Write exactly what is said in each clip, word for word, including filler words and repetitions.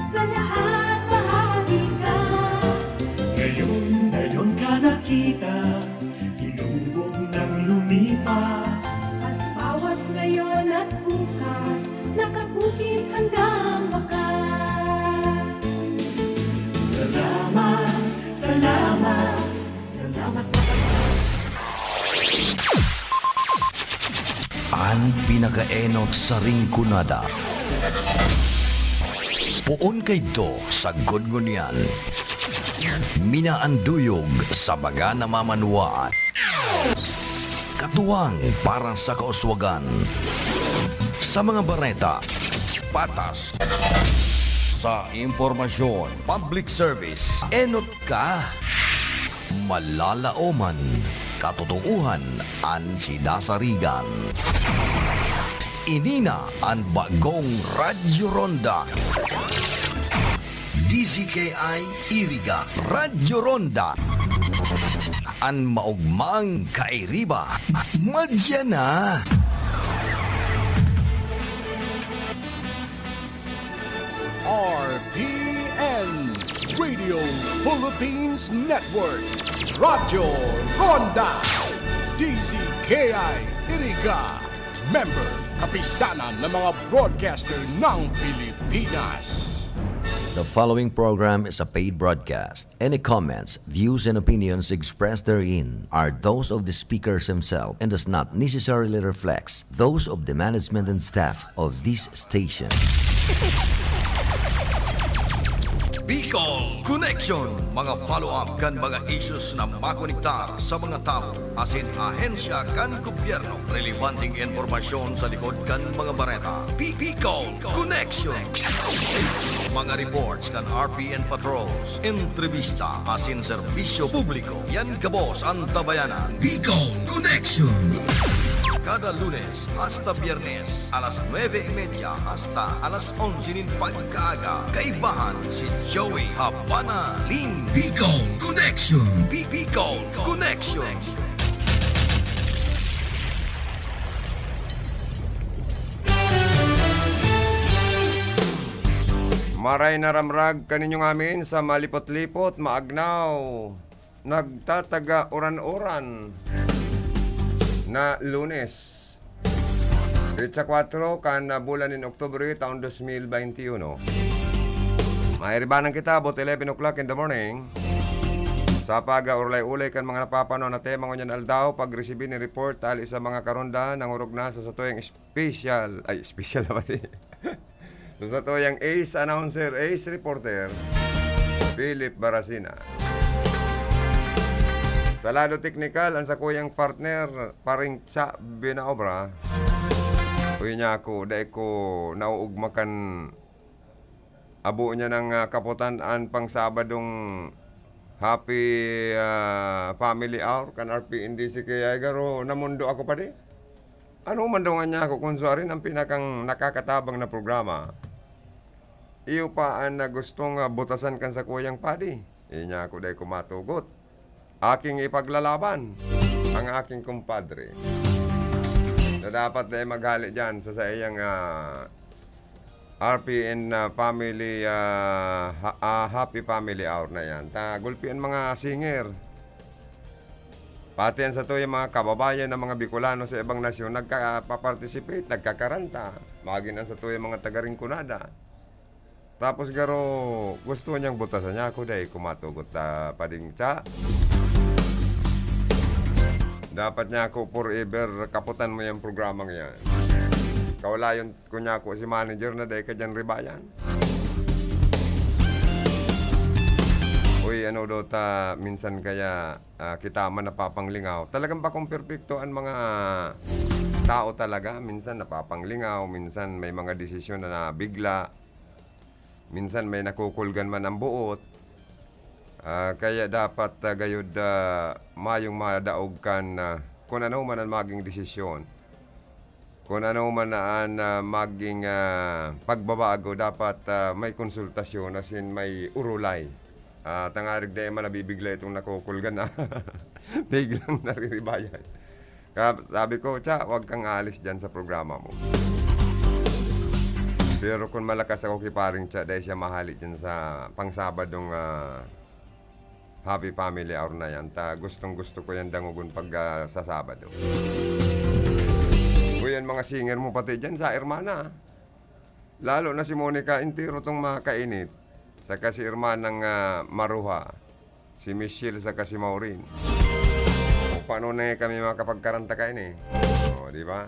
Sa lahat bahagi ka. Ngayon, ngayon ka nakita, tinubog ng lumipas. At bawat ngayon at bukas, nakaputin hanggang wakas. Salamat, salamat, salamat sa pag- An pinakaenot sa Rinconada. Poon kaidto sagkod ngunyan. Minaanduyog sa mga namamanwaan. Katuwang para sa kauswagan. Sa mga bareta, patas. Sa impormasyon, public service, enot ka. Malalaoman, katotoohan an sinasarigan. Ini na an bagong Radyo Ronda. D Z K I Iriga, Radyo Ronda. An maogmang kairiba, madya na. R P N, Radio Philippines Network, Radyo Ronda, D Z K I Iriga, member, Kapisanan ng mga Broadcaster ng Pilipinas. The following program is a paid broadcast. Any comments, views, and opinions expressed therein are those of the speakers himself and does not necessarily reflect those of the management and staff of this station. Bicol Connection, mga follow-up kan mga issues na makonektar sa mga tawo asin ahensya kan gobyerno. Relebanteng impormasyon sa likod kan mga bareta. Bi-, Bicol Connection. Mga reports kan R P N patrols, entrevista asin serbisyo publiko. Yan gabos an tabayanan. Bicol Connection. Kada Lunes hasta Biyernes, alas nuebe y media hasta alas onse nin pagkaaga. Kaibahan si Joey Habana Lim. Bicol Connection. Bi-, Bicol Connection. Maray na ramrag kaninyong amin sa malipot-lipot, maagnaw, nagtataga uran-uran na Lunes, petsa kwatro kan bulan nin Oktubre, taon dos mil baynti uno. Mairibanan kita about eleven o'clock in the morning sa pag-aurlay-ulay kan mga napapanuan na tema ngunyan aldaw, pagresibi nin report hali sa mga karonda nangurog na sa satuyang special, ay, special naman eh. Sa satuyang ace announcer, ace reporter, Philip Barasina. Sa lado teknikal, ang sakuyang partner, paring Cha Binaobra. Uy, niya ako, dai ko nauugma kan abo niya ng, ah, kaputan an pang Sabadong Happy, ah, Family Hour kan R P N D C K I, garo namundo ako pa di. Ano man daw nga niya ako, kun suarin ang pinakang nakakatabang na programa, iyo pa an, ah, gustong, ah, butasan kan sakuyang padi. Iyo niya ako dai ko matugot. Aking ipaglalaban ang aking kumpadre na dapat dai maghali diyan sa saiyang, ah, R P N na family, ah, ha-, ah, happy family hour na yan. Ta, gulpi an mga singer. Pati an satuyang mga kababayan na mga Bicolano sa ibang nasyon nagka-, pa-participate, nagkakaranta. Magin an satuyang mga taga Rinconada. Tapos garo, gusto niyang butasan niya ako, dai ko matugot ta pading cha. Dapat niya ako forever kaputan mo yung programang yan. Kaulayon ko niya ako si manager na dai ka dyan ribayan. Uy, ano daw ta, minsan kaya, ah, kita man napapanglingaw. Talagang bakong perpekto ang mga tao talaga. Minsan napapanglingaw, minsan may mga desisyon na nabigla, minsan may nakukulgan man ang buot. Ah, kaya dapat, ah, gayud, ah, mayong madaog kan, ah, kun ano man ang maging desisyon. Kun ano man na an, ah, maging, ah, pagbabago, dapat, ah, may konsultasyon, as in, may urulay. Ah, tangarig dai man nabibigla itong nakukulgan na biglang nariribayan. Kaya sabi ko, "Cha, wag kang aalis dyan sa programa mo." Pero kun malakas ako ki Paring Cha, dai siya mahali dyan sa pang-Sabadong, ah, Happy Family Hour na yan. Ta, gustong-gusto ko yan dangogon pag, ah, sa Sabado. Uy, yan mga singer mo pati dyan sa Hermana. Lalo na si Monica, entero tong makainit. Saka si Hermanang, ah, Maruha. Si Michelle saka si Maureen. O, paano na kami makapagkaranta kaini? O, di ba?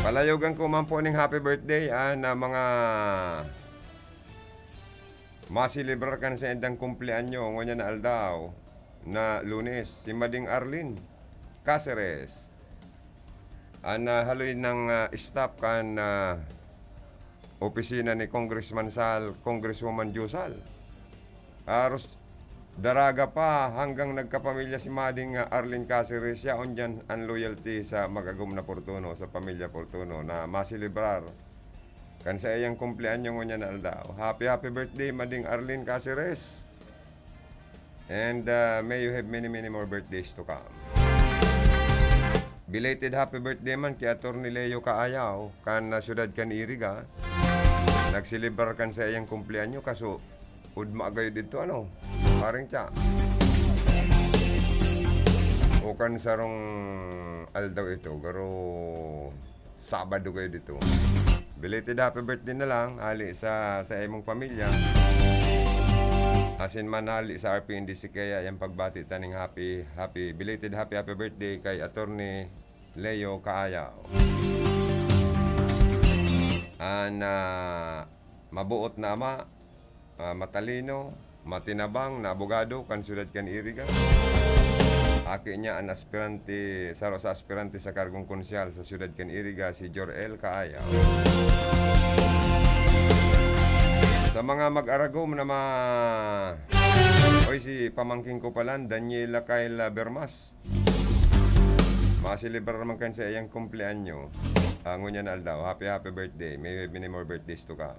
Palayogan ko man po ning happy birthday, ah, na mga maselebrar kan saindang kumpleanyo ngunyan na aldaw na Lunes, si Mading Arlene Caceres. An, ah, haloy nang, ah, staff kan, ah, opisina ni Congressman Sal, Congresswoman Josal. Aros daraga pa hanggang nagkapamilya si Mading, ah, Arlene Caceres, yaon diyan an loyalty sa mag-agom na Fortuno, sa pamilya Fortuno na maselebrar kan saiyang kumpleanyo ngunyan na aldaw. Happy, happy birthday, Mading Arlene Caceres. And, uh, may you have many, many more birthdays to come. Belated happy birthday man ki Attorney Leo Kaayaw, kan, uh, siyudad kan Iriga. Nagselebrar kan saiyang kumpleanyo, kaso ugma gayod dito, ano, Paring Cha. O kan sarong aldaw ito, garo Sabado kayo dito. Belated happy birthday na lang, hali sa, sa imong pamilya. Asin man hali sa R P N D C kaya yung pagbati taning happy, happy, belated happy, happy birthday kay Attorney Leo Kaayaw. An, ah, mabuot na ama, ah, matalino, matinabang na abogado kan siyudad kan Iriga. Aki niya an aspirante, saro sa aspirante sa kargong konsyal sa siyudad kan Iriga, si Jor-el Kaayaw. Sa mga mag-aragom na ma-, oy, si pamangkin ko pala, Daniela Kyle Bermas. Maselebrar naman kan sa iyang kumpleanyo. Ah, ngunyan na aldaw. Happy, happy birthday. May you have many more birthdays to come.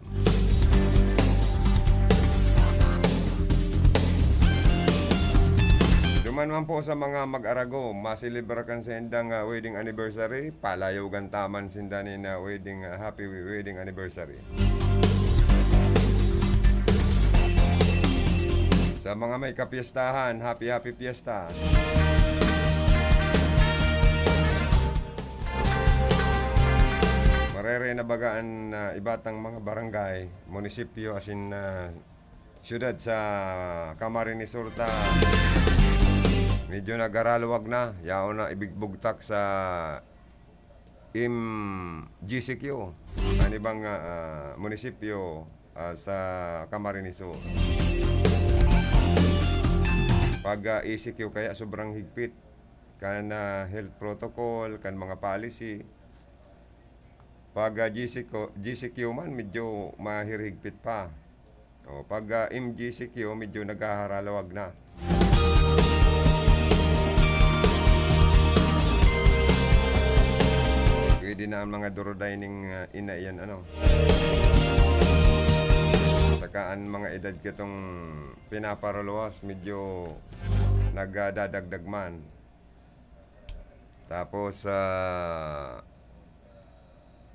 Duman man po sa mga mag-arago, maselebrar kan sa indang, ah, wedding anniversary, palayogan taman sinda ni na wedding, ah, happy we-, wedding anniversary. Sa mga may kapiestahan, happy, happy fiesta. Marere na baga an, ah, iba tang mga barangay, munisipyo, asin, ah, syudad sa Camarines Sur ta medyo nagaraluwag na. Yaon na ibigbugtak sa M G C Q, an ibang, ah, ah, munisipyo, ah, sa Camarines Sur. Pag, ah, E C Q kaya sobrang higpit kan, ah, health protocol, kan mga policy. Pag, ah, G C Q, G C Q man, medyo mahirhigpit pa. O, pag, ah, M G C Q, medyo naghaharalawag na. Pwede na ang mga duruday ning, ah, ina iyan, ano. Saka ang mga edad kitong pinaparaluwas, medyo nagdadagdag man. Tapos, ah,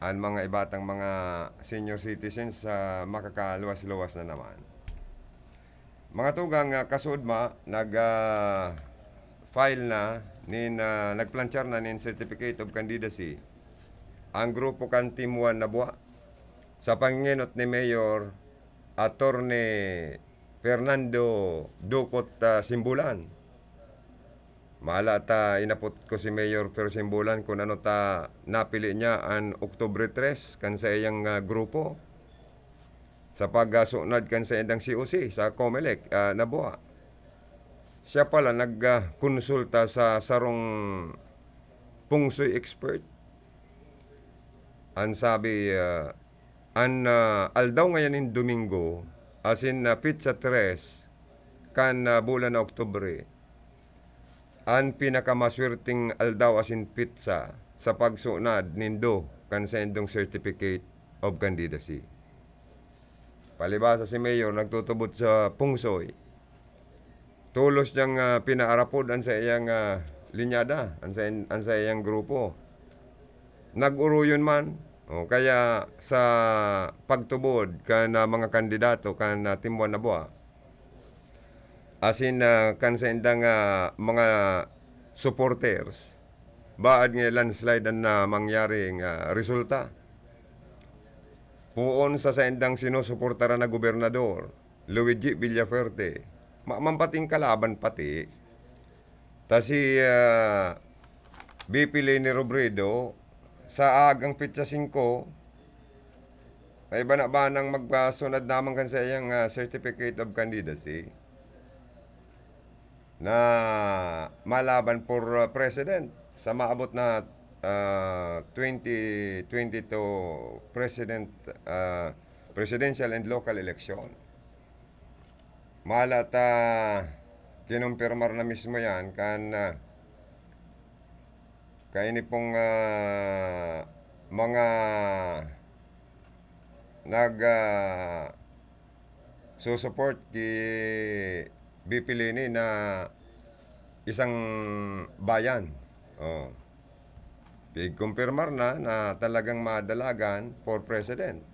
ang mga iba tang mga senior citizens, ah, makakaluwas-luwas na naman. Mga tugang, ah, kasuodma, nag, ah, file na nin, ah, nagplanchar na nin Certificate of Candidacy ang grupo kan Team One na buwa sa pangingenot ni Mayor Attorney Fernando Ducot, ah, Simbulan. Mala ta inapot ko si Mayor Fer Simbulan kun ano ta napili niya an Oktubre tres kan saiyang, ah, grupo sa pagsunod kan saindang C O C sa Comelec, ah, na buwa. Siya pala nag, ah, konsulta sa sarong feng shui expert. An sabi, ah, an, ah, aldaw ngayan nin Domingo, asin na petsa tres kan, ah, bulan na Oktubre, an pinakamaswerteng aldaw asin petsa sa pagsunod nindo kan saindong Certificate of Candidacy. Palibasa si Mayor nagtutubod sa feng shui. Tolos niyang, ah, pinaarapod an saiyang, ah, linyada, an sa, an saiyang grupo. Nag-oroyon man, o kaya sa pagtubod kan, ah, mga kandidato kan, ah, Timbuan na Bua. Asin, ah, kan saindang, ah, mga supporters, baad nga landslide an, ah, mangyaring, ah, resulta. Poon sa saindang sinusuportaran na gobernador, Luigi Villafuerte, ma-, mampating kalaban pati. Ta si, ah, V P Leni Robredo, sa agang petsa singko, may bana-banang magpasunad naman kan saiyang, ah, certificate of candidacy na malaban for, ah, president sa maabot na, ah, twenty twenty-two president, ah, presidential and local election. Mala ta kinumpirmar na mismo yan kan, ah, kaini pong, ah, mga nag, ah, susupport ki V P Leni na isang bayan. Oh. Pigkumpirmar na, na talagang madalagan for president.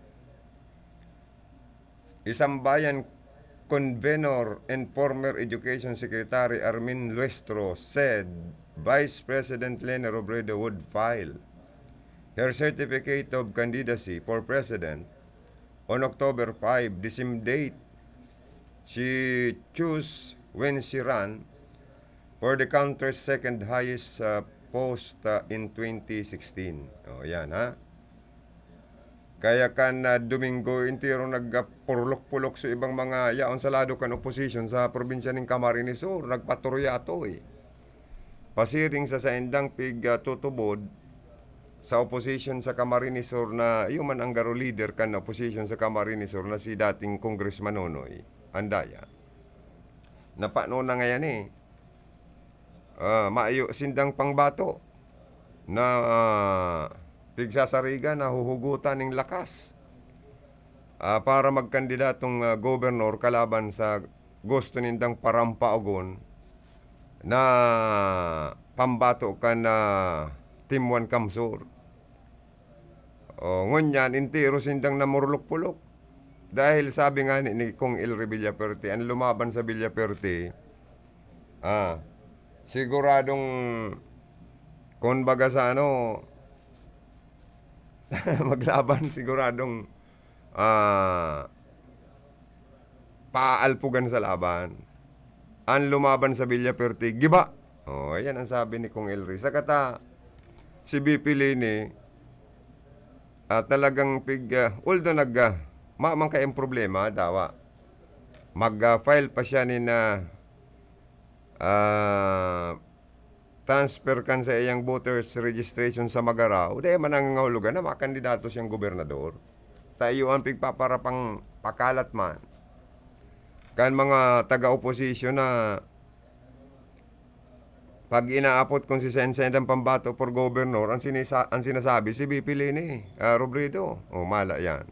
Isang bayan convenor and former Education Secretary Armin Luestro said Vice President Leni Robredo would file her certificate of candidacy for president on October five, the same date she chose when she ran for the country's second highest, uh, post, uh, in twenty sixteen. O, yan, ha? Kaya kan, ah, Domingo entero nagpurlok-pulok sa ibang mga yaon sa lado kan oposisyon sa probinsya nin Camarines Sur, nagpaturuyatoy. Pasiring sa saindang pig, ah, tutubod sa oposisyon sa Camarines Sur na iyo man ang garo leader kan oposisyon sa Camarines Sur na si dating Congressman Nonoy Andaya. Napano na ngayon eh. Ah, mayo sindang pangbato na, ah, pigsasarigan, nahuhugutan ning lakas, ah, para magkandidatong, ah, gobernador kalaban sa gusto nindang parampaogon na pambato kan, ah, Team One Kamsur. Oh, ngunyan, entero sindang namurlok-pulok. Dahil sabi nga ni, ni Kong Elry Villafuerte, ang lumaban sa Villafuerte, ah, siguradong, kumbaga sa ano, maglaban, siguradong, ah, paaalpugan sa laban. Ang lumaban sa Villafuerte, giba. Oh, ayan ang sabi ni Kong Elry. Sa kata, si V P Leni, ah, talagang pig, ah, although nag, ah, ma-, man kayang problema, dawa. Mag, ah, file pa siya ni na, ah, transfer kan sa iyang voters registration sa Magarao, dai man nangangahulugan na makandidato siyang gobernador. Ta iyo ang pigpaparapang pakalat man kan mga taga-oposisyon na pag inaapot kung si Sensen ang pambato for governor, ang sinisa-, ang sinasabi si V P Leni, ah, Robredo. O, mala yan.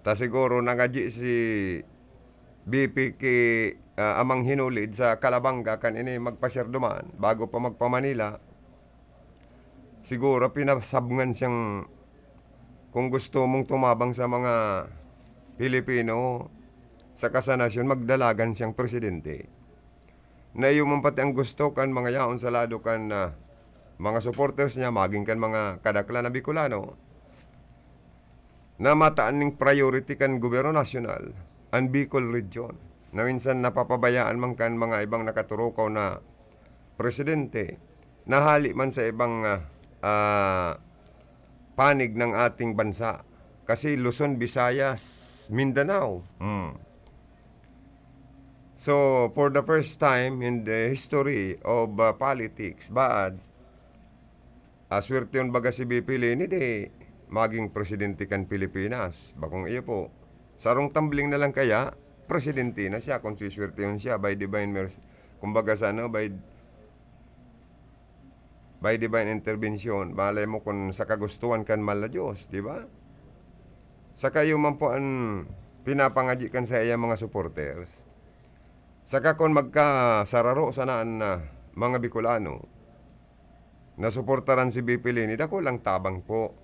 Ta siguro nangadyi si V P ki, ah, Amang Hinulid sa Calabanga kan ini magpasyar duman bago pa magpa-Manila. Siguro pinasabngan siyang kung gusto mong tumabang sa mga Pilipino, saka sa nasyon, magdalagan siyang presidente. Na iyo man pati ang gusto kan mga yaon sa lado kan, ah, mga supporters niya, maging kan mga kadaklan na Bicolano, na mataan ning priority kan gobyerno nasyonal, an Bicol Region, na minsan napapabayaan man kan mga ibang nakaturukaw na presidente, na hali man sa ibang, ah, ah, panig ng ating bansa. Kasi Luzon, Visayas, Mindanao. Hmm. So, for the first time in the history of, ah, politics, baad, ah, swertehon baga si V P Leni, di maging presidente kan Pilipinas. Bakong iyo po. Sarong tumbling na lang kaya, presidente na siya kung siswertehon siya by divine mercy. Kumbaga sa ano, by, by divine intervention. Malay mo kung sa kagustuhan kan mahal na Diyos, di ba? Saka iyo man po ang pinapangadyi kan sa iyang mga supporters. Saka kun magkasararo sana an, ah, mga Bicolano, na suportaran si B P Leni, dakulang tabang po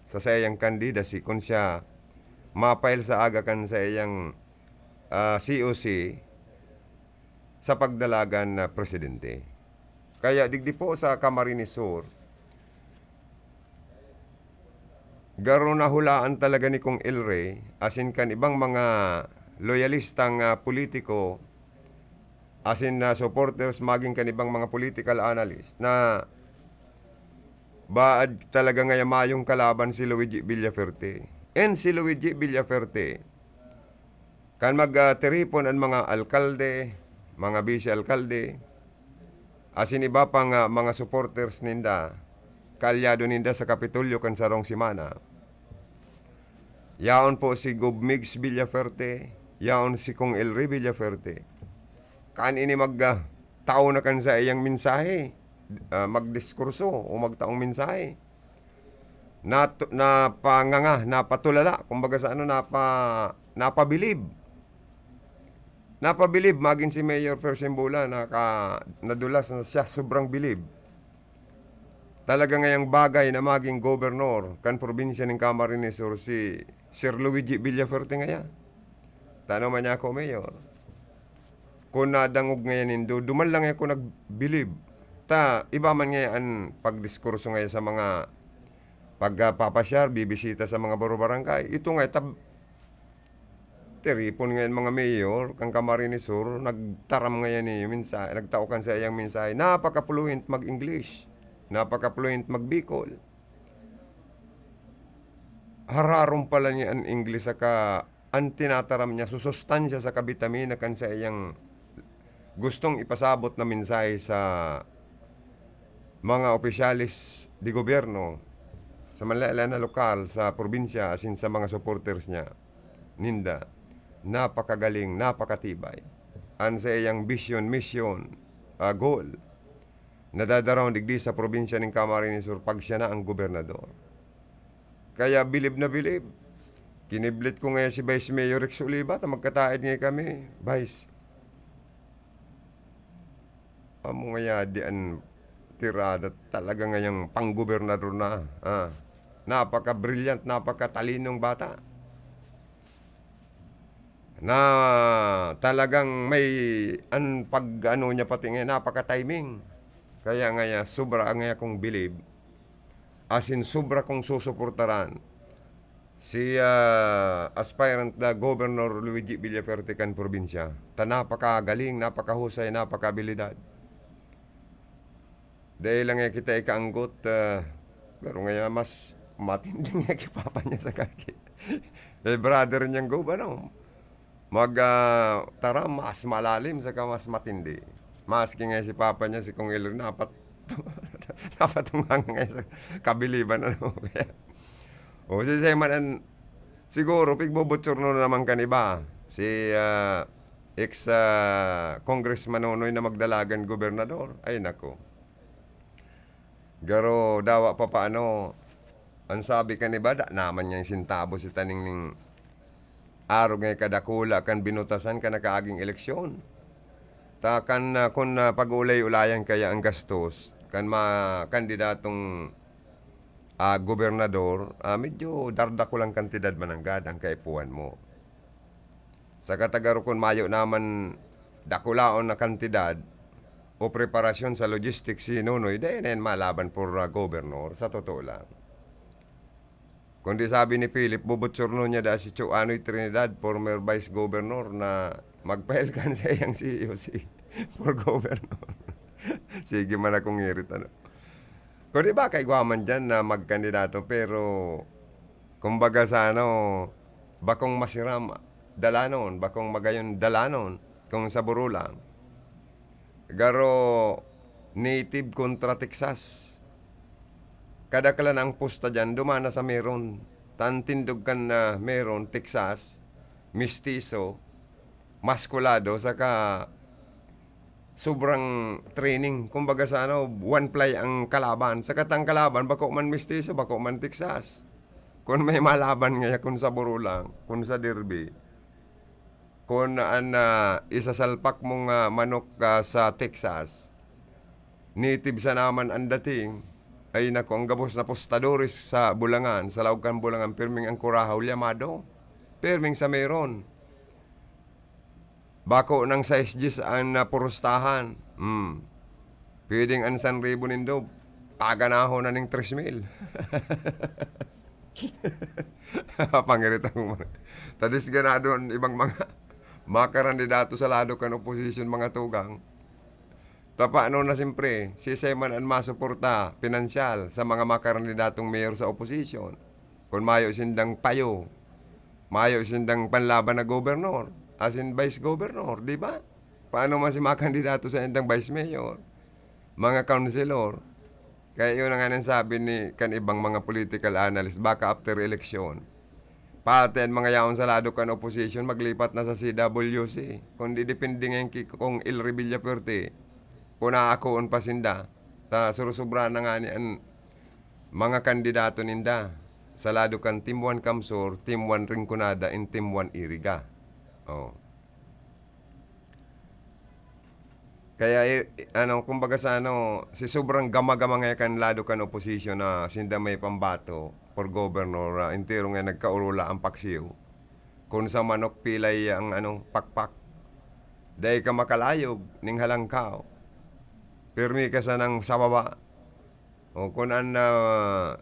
sa saiyang candidacy kun siya ma-file sa aga kan saiyang, ah, C O C sa pagdalagan na presidente. Kaya digdi po sa Camarines Sur, garo nahulaan talaga ni Kong El Rey, asin kan ibang mga loyalistang, ah, politiko, asin na supporters maging kan ibang mga political analyst na baad talaga ngaya mayong kalaban si Luigi Villafuerte. And si Luigi Villafuerte, kan mag, ah, tiripon an mga alkalde, mga bise-alkalde, asin iba pang, ah, mga supporters ninda, kaalyado ninda sa Kapitolyo kan sarong semana. Yaon po si Gov Migs Villafuerte, yaon si Kong El Rey Villafuerte. Kan ini mag, ah, tao na kan saiyang mensahe, ah, magdiskurso o magtaong mensahe. Natu-, napanganga, napatulala, kumbaga sa ano, napa-, napabilib. Napabilib, magin si Mayor Persimbola, naka-, nadulas na siya, sobrang bilib. Talaga ngayang bagay na maging gobernador kan probinsya nin Camarines Sur si Sir Luigi Villafuerte ngaya. Tano man niya ako, Mayor. Kun nadangog ngayan nindo, duman lang ako nagbilib. Ta, iba man ngayan an pagdiskurso ngayan sa mga pagpapasyar, bibisita sa mga baro-barangay. Ito nga, tab-, tiripon ngayan mga mayor, kan Camarines Sur, nagtaram ngayan ni mensahe, nagtao kan saiyang mensahe. Napaka-fluent mag-English. Napaka-fluent mag-Bicol. Hararom pala niya an English saka an tinataram niya susustansya saka bitamina kan saiyang gustong ipasabot na mensahe sa mga opisyales de gobyerno, sa manlaen-laen na lokal, sa probinsya, asin sa mga supporters niya, ninda. Napakagaling, napakatibay. An saiyang vision, mission, ah, goal, nadadaraw digdi sa probinsya nin Camarines Sur pag siya na ang gobernador. Kaya bilib na bilib. Kiniblit ko ngayon si Vice Mayor Rex Oliva, ta magkataed ngayon kami. Vice, amo ngaya di an tirada, talaga ngayang panggobernador na. Ah, napaka-brilliant, napakatalinong bata. Na talagang may, an pag-ano niya pati ngayon, napaka-timing. Kaya ngaya, sobra ngaya kong bilib. As in, sobra kong susuportaran si, ah, aspirant na Governor Luigi Villafuerte kan probinsya. Ta napakagaling, napakahusay, napakabilidad. Dai lang ngaya kita ikaanggot, ah, pero ngaya mas matindi ngaya ki papa niya sa kaki. Eh, brother niyang Gov, ano? Mag, ah, tara, mas malalim saka mas matindi. Maski nga si papa niya, si Kong Elor, napat-, napatungang nga sa kabiliban, ano? O, si Seman, an-, siguro, pigbubutsurnon na naman kan iba. Si, ah, ex, ah, Congressman Nonoy na magdalagan gobernador. Ay, nako. Garo, dawa pa paano, an sabi kan iba, da naman niyang sentabo si taning ning arog nga kadakula kan binutasan kan nakaaging eleksyon. Ta kan, ah, kun, ah, pag-ulay-ulayan kaya an gastos kan mga kandidatong, ah, gobernador, ah, medyo dardakulang kantidad man nanggad an kaipuhan mo. Saka ta garo kun mayo naman dakulaon na kantidad o preparasyon sa logistics si Nonoy, dai na yan malaban for, ah, governor, sa totoo lang. Kundi sabi ni Philip, bubutsurnon niya daa si Cho Anoy Trinidad, former vice governor, na mag-file kan sa iyang C O C for governor. Sige man akong ngirit, ano. Kundi baka igwa man diyan na magkandidato, pero kumbaga sa ano, bakong masiram dalanon, bakong magayon dalanon, kung sa Buro lang. Garo, native kontra Texas. Kadaklan ang pusta diyan, duman na sa Meron. Tan tindog kan, ah, Meron, Texas, mistiso, maskulado, saka sobrang training. Kumbaga sa ano, one ply ang kalaban. Saka tang kalaban, bako man mistiso, bako man Texas. Kun may malaban ngaya, kun sa Buro lang, kun sa Derby, kun an, ah, isasalpak mong, ah, manok, ah, sa Texas, Native sana man an dating. Ay naku, ang gabos na apostadores sa Bulangan, sa laog kan Bulangan, pirming ang Curahaw, llamado. Pirming sa meron. Bako nang sais dyes an napurustahan. Hmm. Pwedeng an san ribo nindo, paganahon na ning tres mil. Pangirita ko man. Ta disganado an ibang mga makarandidato sa lado kan oposisyon, mga tugang. Ta paano na siyempre, siisay man an masuporta pinansyal sa mga makarandidatong mayor sa oposisyon? Kun mayo sindang payo, mayo sindang panlaban na gobernador, asin vice governor, di ba? Paano man si makandidato sa indang vice mayor, mga councilor? Kaya yun ang nga sabi ni kan ibang mga political analyst, baka after eleksyon, pati an mga yaon sa lado kan oposisyon maglipat na sa C W C. Kundi depende ngayon ki Cong El Revilla Fuerte kung aakoon pa sinda. Ta surusubra na ngani an mga kandidato ninda sa lado kan Team One CamSur, Team One Rinconada, and Team One Iriga. Oh. Kaya, eh, ano, kumbaga sa ano, si sobrang gama-gama ngayon kan lado kan oposisyon na sinda may pambato for governor, ah, entero nga nagkaurula ang paksiw. Kun sa manok pilay ang ano, pakpak. Dai ka makalayog ning halangkaw. Pirmi ka sanang sa baba. O kun an, ah,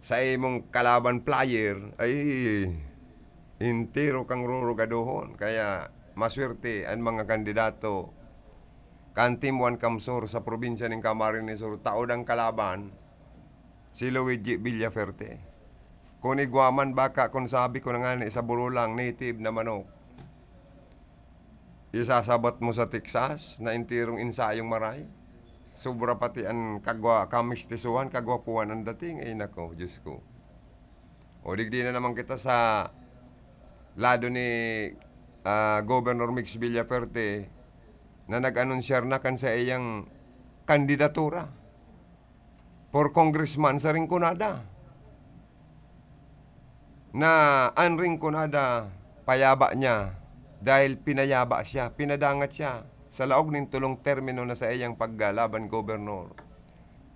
sa imong kalaban player, ay entero kang rurugadohon. Kaya maswerte an mga kandidato kan Team One CamSur sa probinsya nin Camarines Sur, taod ang kalaban, si Luigi Villafuerte. Kun igwa man, baka kun sabi ko na ngani sa burulang native na manok, isasabot mo sa Texas na enterong ensayong maray. Sobra pati an kagwa-, kamistisohan, kagwapuhan an dating. Ay nako, Diyos ko. O digdi na naman kita sa lado ni, ah, Governor Migs Villafuerte na nag-anunsyar na kan sa iyang kandidatura for congressman sa Rinconada, na an Rinconada payaba niya dahil pinayaba siya, pinadangat siya sa laog nin tolong termino na sa iyang paglalaban gobernador.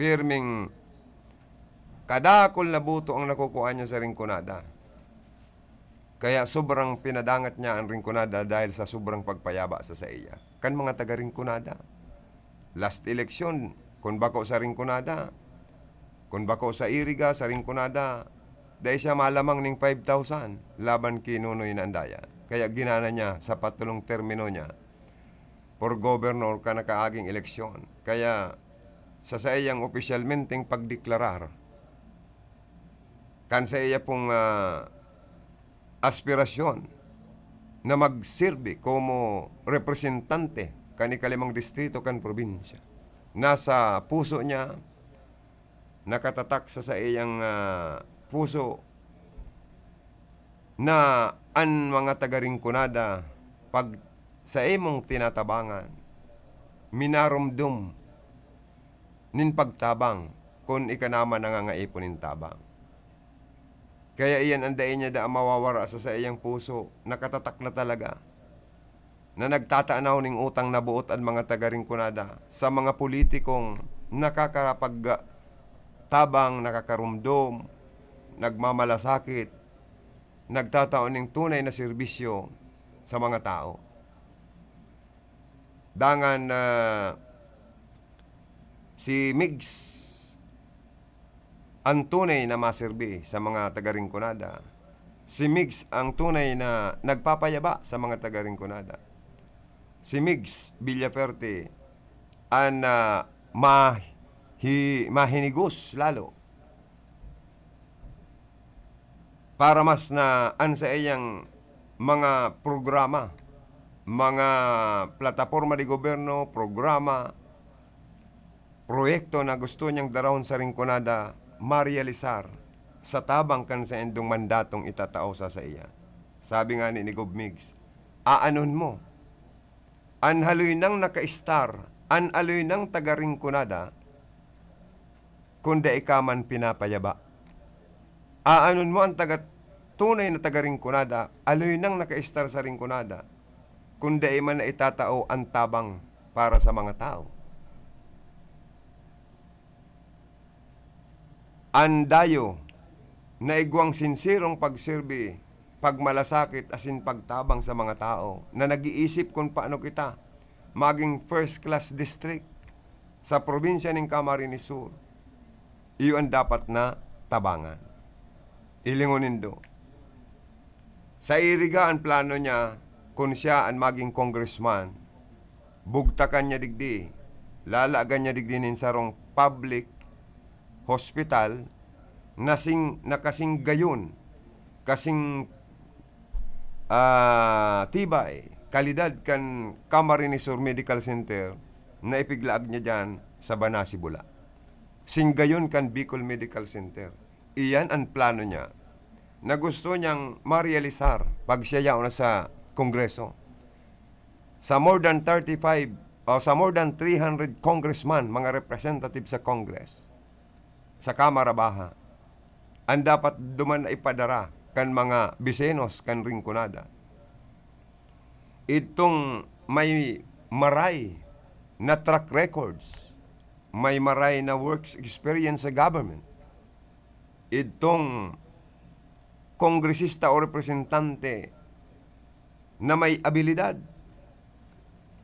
Pirming kadakul na boto ang nakukuha niya sa Rinconada. Kaya sobrang pinadangat niya an Rinconada dahil sa sobrang pagpayaba sa saiya kan mga taga Rinconada. Last election, kun bako sa Rinconada, kun bako sa Iriga, sa Rinconada, dai siya malamang ning five thousand laban ki Nonoy na Andaya. Kaya ginana niya sa patulong termino niya for governor kan nakaaging eleksyon. Kaya sa saiyang opisyalmenteng pagdeklarar kan saiya pong, ah, aspirasyon na magsirbi komo representante kan ikalimang distrito kan probinsya. Nasa puso niya, nakatatak sa saiyang, ah, puso na an mga taga Rinconada, pag saimong tinatabangan, minaromdom nin pagtabang kun ika naman nangangaipon nin tabang. Kaya iyan an dai niya daa mawawara sa saiyang puso, nakatatak na talaga, na nagtatanaw ning utang na boot an mga taga Rinconada sa mga politikong nakakapagtabang, nakakaromdom, nagmamalasakit, nagtatao ning tunay na serbisyo sa mga tao. Dangan, ah, si Migs ang tunay na maserbi sa mga taga Rinconada. Si Migs ang tunay na nagpapayaba sa mga taga Rinconada. Si Migs Villafuerte ang, ah, mahi-, mahinigos lalo para mas na an saiyang mga programa, mga plataporma de gobyerno, programa, proyekto na gusto niyang darahon sa Rinconada, marealisar sa tabang kan saindong mandatong itatao sa saiya. Sabi ngani ni Gob Migs, "Aanon mo an haloy nang nakaistar, an aloy nang taga Rinconada, kun dai ka man pinapayaba? Aanon mo an taga, tunay na taga Rinconada, aloy nang nakaistar sa Rinconada, kun dai man na itatao an tabang para sa mga tao?" An dayo na igwang sinserong pagserbi, pagmalasakit asin pagtabang sa mga tawo na nag-iisip kun paano kita magin first class district sa probinsya nin Camarines Sur, iyo an dapat na tabangan. Hilingon nindo, sa iriga an plano niya kun siya an magin congressman, bugtakan niya digdi, lalagan niya digdi nin sarong public hospital na sing-, na kasing gayon, kasing, ah, tibay, kalidad kan Camarines Sur Medical Center na ipiglaag niya diyan sa Banasi, Bula. Sing gayon kan Bicol Medical Center. Iyan an plano niya na gusto niyang marealisar pag siya yaon na sa Kongreso. Sa more than thirty-five o sa more than three hundred congressman, mga representative sa Congress, sa Kamara Baha, an dapat duman na ipadara kan mga bisenos kan Rinconada. Idtong may maray na track records, may maray na works experience sa government, idtong kongresista o representante na may abilidad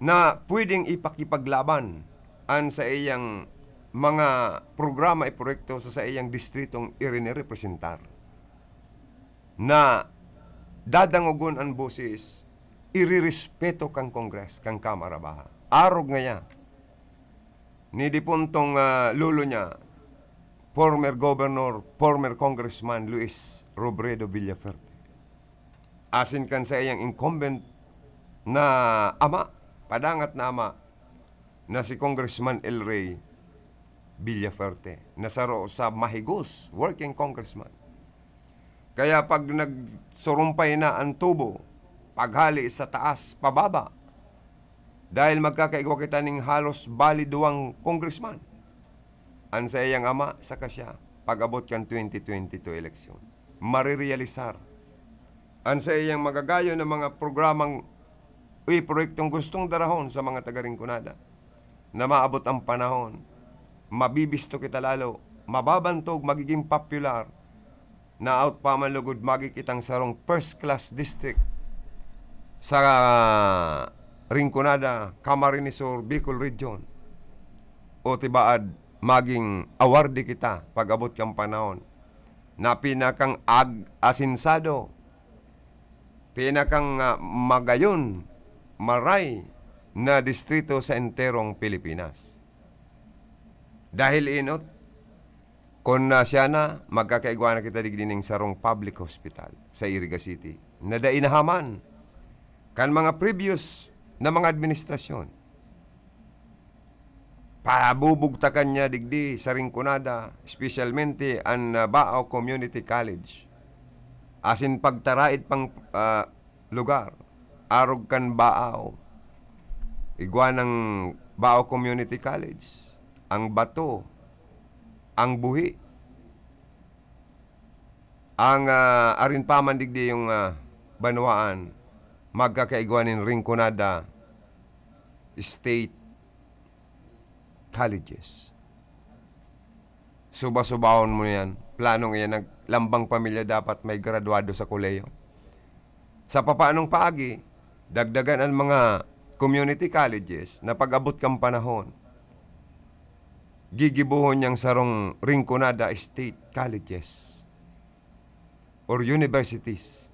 na pwedeng ipakipaglaban an saiyang mga programa o proyekto sa saiyang distritong irinirepresentar, na dadangogon an boses, irerespeto kan Congress, kan Kamara Baha. Arog ngaya ni dipuntong, ah, lolo niya, former governor, former congressman Luis Robredo Villafuerte. Asin kan saiyang incumbent na ama, padangat na ama, na si Congressman El Rey Villafuerte, na saro sa mahigos, working congressman. Kaya pag nagsurumpay na an tubo, paghali sa taas, pababa, dahil magkakaigwa kita ning halos bali duwang congressman, an saiyang ama saka siya, pag-abot kan twenty twenty-two eleksyon, marerealisar an saiyang magagayon na mga programang, uy, proyektong gustong darahon sa mga taga Rinconada, na maabot ang panahon, mabibisto kita lalo, mababantog, magiging popular, na out pa man lugod magi kitang sarong first class district sa Rinconada, Camarines Sur, Bicol Region. O tibaad, maging awardee kita pag-abot kan panahon na pinakang ag-, asinsado, pinakang, ah, magayon, maray na distrito sa enterong Pilipinas. Dahil inot, kun, ah, siya na, magkakaigwa na kita digdi ning sarong public hospital sa Iriga City na dai nahaman kan mga previous na mga administrasyon. Pabubugtakan niya digdi sa Rinconada, espesyalmente an, ah, Baao Community College. Asin pagtaraid pang, ah, lugar, arog kan Baao, igwa nang Baao Community College, ang bato, ang buhi, ang, ah, arin pa man digdi yung, ah, banwaan, magkakaigwa nin Rinconada State Colleges. Suba-subahon mo yan. Planong iyan, naglambang pamilya dapat may graduado sa kolehiyo. Sa papaanong paagi, dagdagan an mga community colleges na pag-abot kan panahon, gigibohon niyang sarong Rinconada State Colleges or universities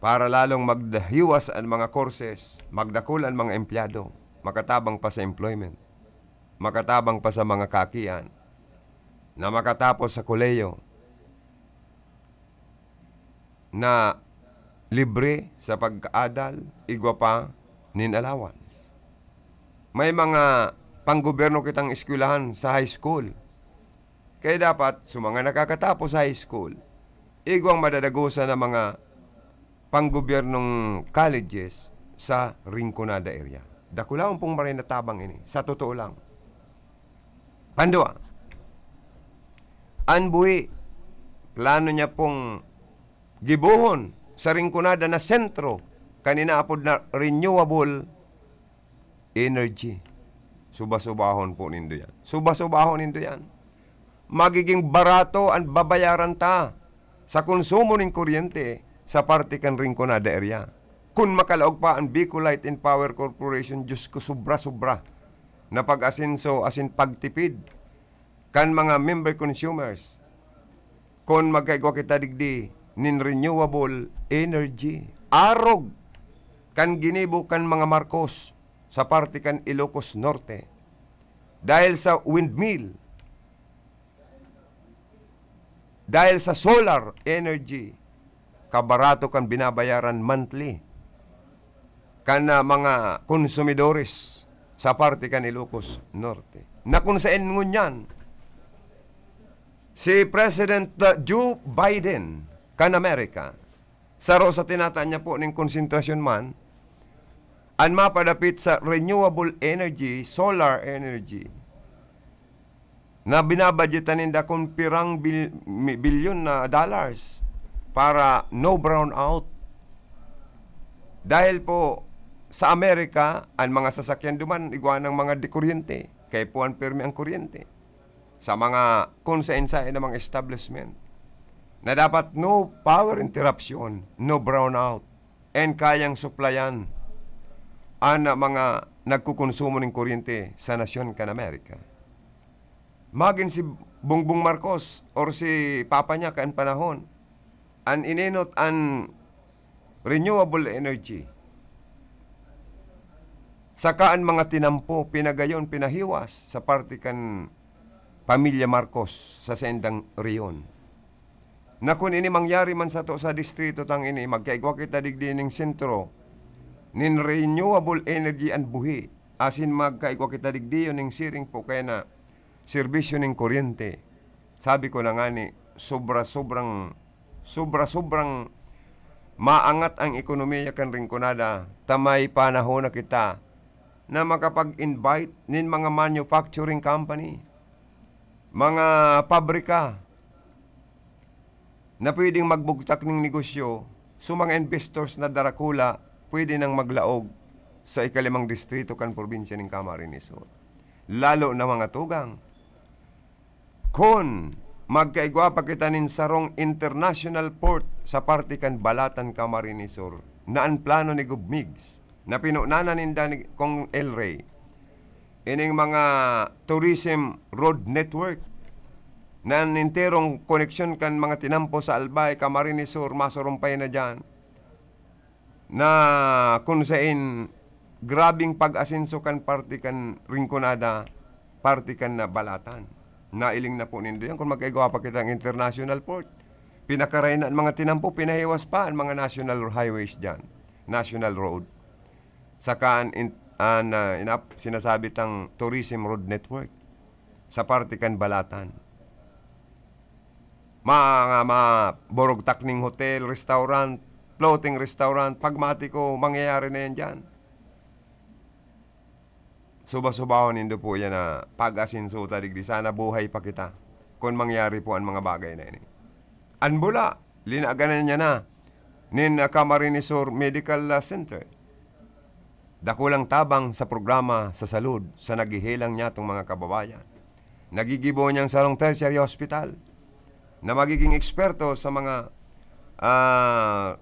para lalong magdahiwas an mga courses, magdakul an mga empleyado, makatabang pa sa employment, makatabang pa sa mga kaakian, na makatapos sa kolehiyo na libre sa pag-adal, igwa pa nin allowance. May mga panggobyerno kitang eskwelahan sa high school. Kaya dapat, sa mga nakakatapos sa high school, igwang madadagosan na mga panggobyernong colleges sa Rinconada area. Dakulaon pong maray na tabang ini, sa totoo lang. Pandua, an buhi, plano niya pong gibohon sa Rinconada na sentro kan inaapod na renewable energy. Suba-subahon po nindo yan. Suba-subahon nindo yan. magiging barato an babayaran ta sa konsumo nin kuryente sa parte kan Rinconada area. Kun makalaog pa an Bicol Light and Power Corporation, Diyos ko, sobra-sobra na pag-asenso asin pagtipid kan mga member consumers. Kun magkaigwa kita digdi nin renewable energy, arog kan ginibo kan mga Marcos sa parte kan Ilocos Norte. Dahil sa windmill, dahil sa solar energy, kabarato kan binabayaran monthly kan, ah, mga konsumidores sa parte kan Ilocos Norte. Na kung saen ngunyan, si President, ah, Joe Biden kan Amerika, saro sa tinatao niya po ning konsentrasyon man, an mapadapit sa renewable energy, solar energy, na binabudgetan ninda kun pirang bil-, mi-, bilyon na dollars para no brownout. Dahil po sa Amerika, ang mga sasakyan duman, igwa ng mga dekuryente. Kaya po ang pirmi ang kuryente sa mga kung saen-saen na mga establishment na dapat no power interruption, no brownout, and kayang suplayan an mga nagkukonsumo nin kuryente sa nasyon kan Amerika. Magin si Bongbong Marcos or si papa niya kan panahon, an inenot an renewable energy, saka an mga tinampo, pinagayon, pinahiwas sa parte kan pamilya Marcos sa saindang rehiyon. Na kun ini mangyari man sato sa distrito tang ini, magkaigwa kita digdi ning sentro nin renewable energy an buhi, asin magkaigwa kita digdi ning siring po kaya na serbisyo ning kuryente. Sabi ko na ngani, sobra-sobrang, sobra-sobrang maangat ang ekonomiya kan Rinconada, ta may panahon na kita na makapag-invite nin mga manufacturing company, mga pabrika, na pwedeng magbugtak ning negosyo, so mga investors na darakula pwede nang maglaog sa ikalimang distrito kan probinsya nin Camarines Sur, lalo na mga tugang. Kun magkaigwa pa kita nin sarong international port sa parte kan Balatan, Camarines Sur, na an plano ni Gob Migs na pinunanan ninda ni Cong El Rey, ining mga tourism road network na an enterong koneksyon kan mga tinampo sa Albay, Camarines Sur, masurumpay na diyan, na kun sain grabeng pag-asenso kan parte kan Rinconada, parte kan na Balatan. Nailing na po nindo yan kun magkaigwa pa kitang international port. Pinakaray na an mga tinampo, pinahiwas pa an mga national highways diyan, national road. Saka an in-, an, ah, inap-, sinasabi tang tourism road network sa parte kan Balatan. Mga, mga borog takning hotel, restaurant, floating restaurant, pagmati ko, mangyayari na yan diyan. Suba-subahon nindo po yan na pag-asenso ta digdi. Sana buhay pa kita kun mangyari po an mga bagay na ini. An bula, linaganan niya na nin, ah, Camarines Sur Medical, ah, Center. Dakulang tabang sa programa sa salud sa naghehelang niyatong mga kababayan. Nagigibo niyang sarong tertiary hospital na magiging eksperto sa mga, ah,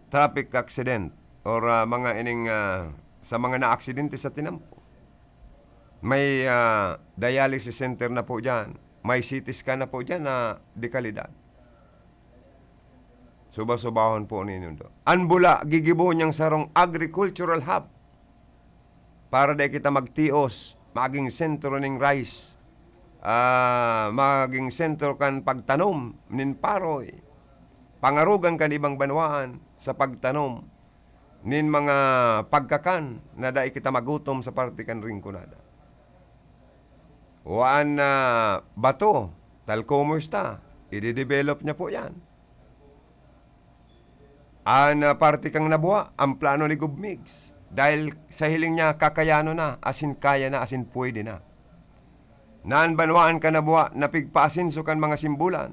traffic accident or, ah, mga ining, ah, sa mga naaksidente sa tinampo. May, ah, dialysis center na po diyan. May C T scan na po diyan na de kalidad. Suba-subahon po ninyo do. An bula, gigibo niyang sarong agricultural hub para dai kita magtios, maging sentro ning rice, ah, maging sentro kan pagtanom nin paroy, pangarogan kan ibang banwaan sa pagtanom nin mga pagkakan na dai kita magutom sa parte kan Rinconada. O an, ah, bato, talkomers ta, i-develop niya po yan. An, ah, parte kan Nabua, ang plano ni Gob Migs. Dahil sa hiling niya, kakayanon na, asin kaya na, asin pwede na. Na an banwaan kan Nabua, napigpaasenso kan mga simbulan.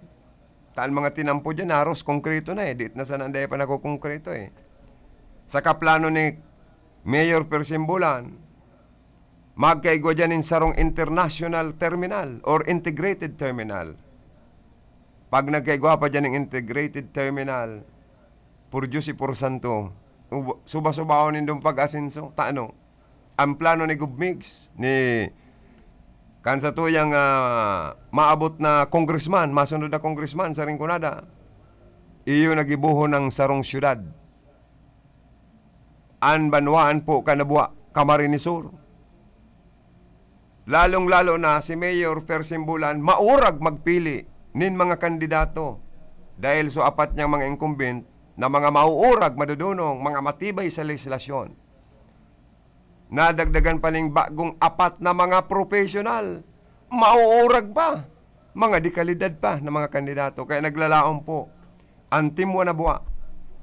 Ta an mga tinampo diyan, haros konkreto na eh. Di na sana dai pa nakokongkreto eh. Sa kaplano ni Mayor Per Simbulan, Magkaigwa diyan nin sarong international terminal or integrated terminal. Pag nagkaigwa pa diyan ning integrated terminal, por Diyos y por Santo, ubo-, suba-subahon nindong pag-asenso. Ta ano? Ang plano ni Gov Migs, ni kan satuyang, ah, maabot na congressman, masunod na congressman sa Rinconada, iyo na gibohon nin sarong syudad. An banwaan po kan Nabua, Camarines Sur. Lalong-lalo na si Mayor Fer Simbulan, maurag magpili nin mga kandidato dahil so apat niyang mga incumbent na mga mauurag, madudunong, mga matibay sa lehislasyon. Nadagdagan pa ning bagong apat na mga professional, mauurag pa, mga dekalidad pa na mga kandidato. Kaya naglalaom po ang Team Wanabua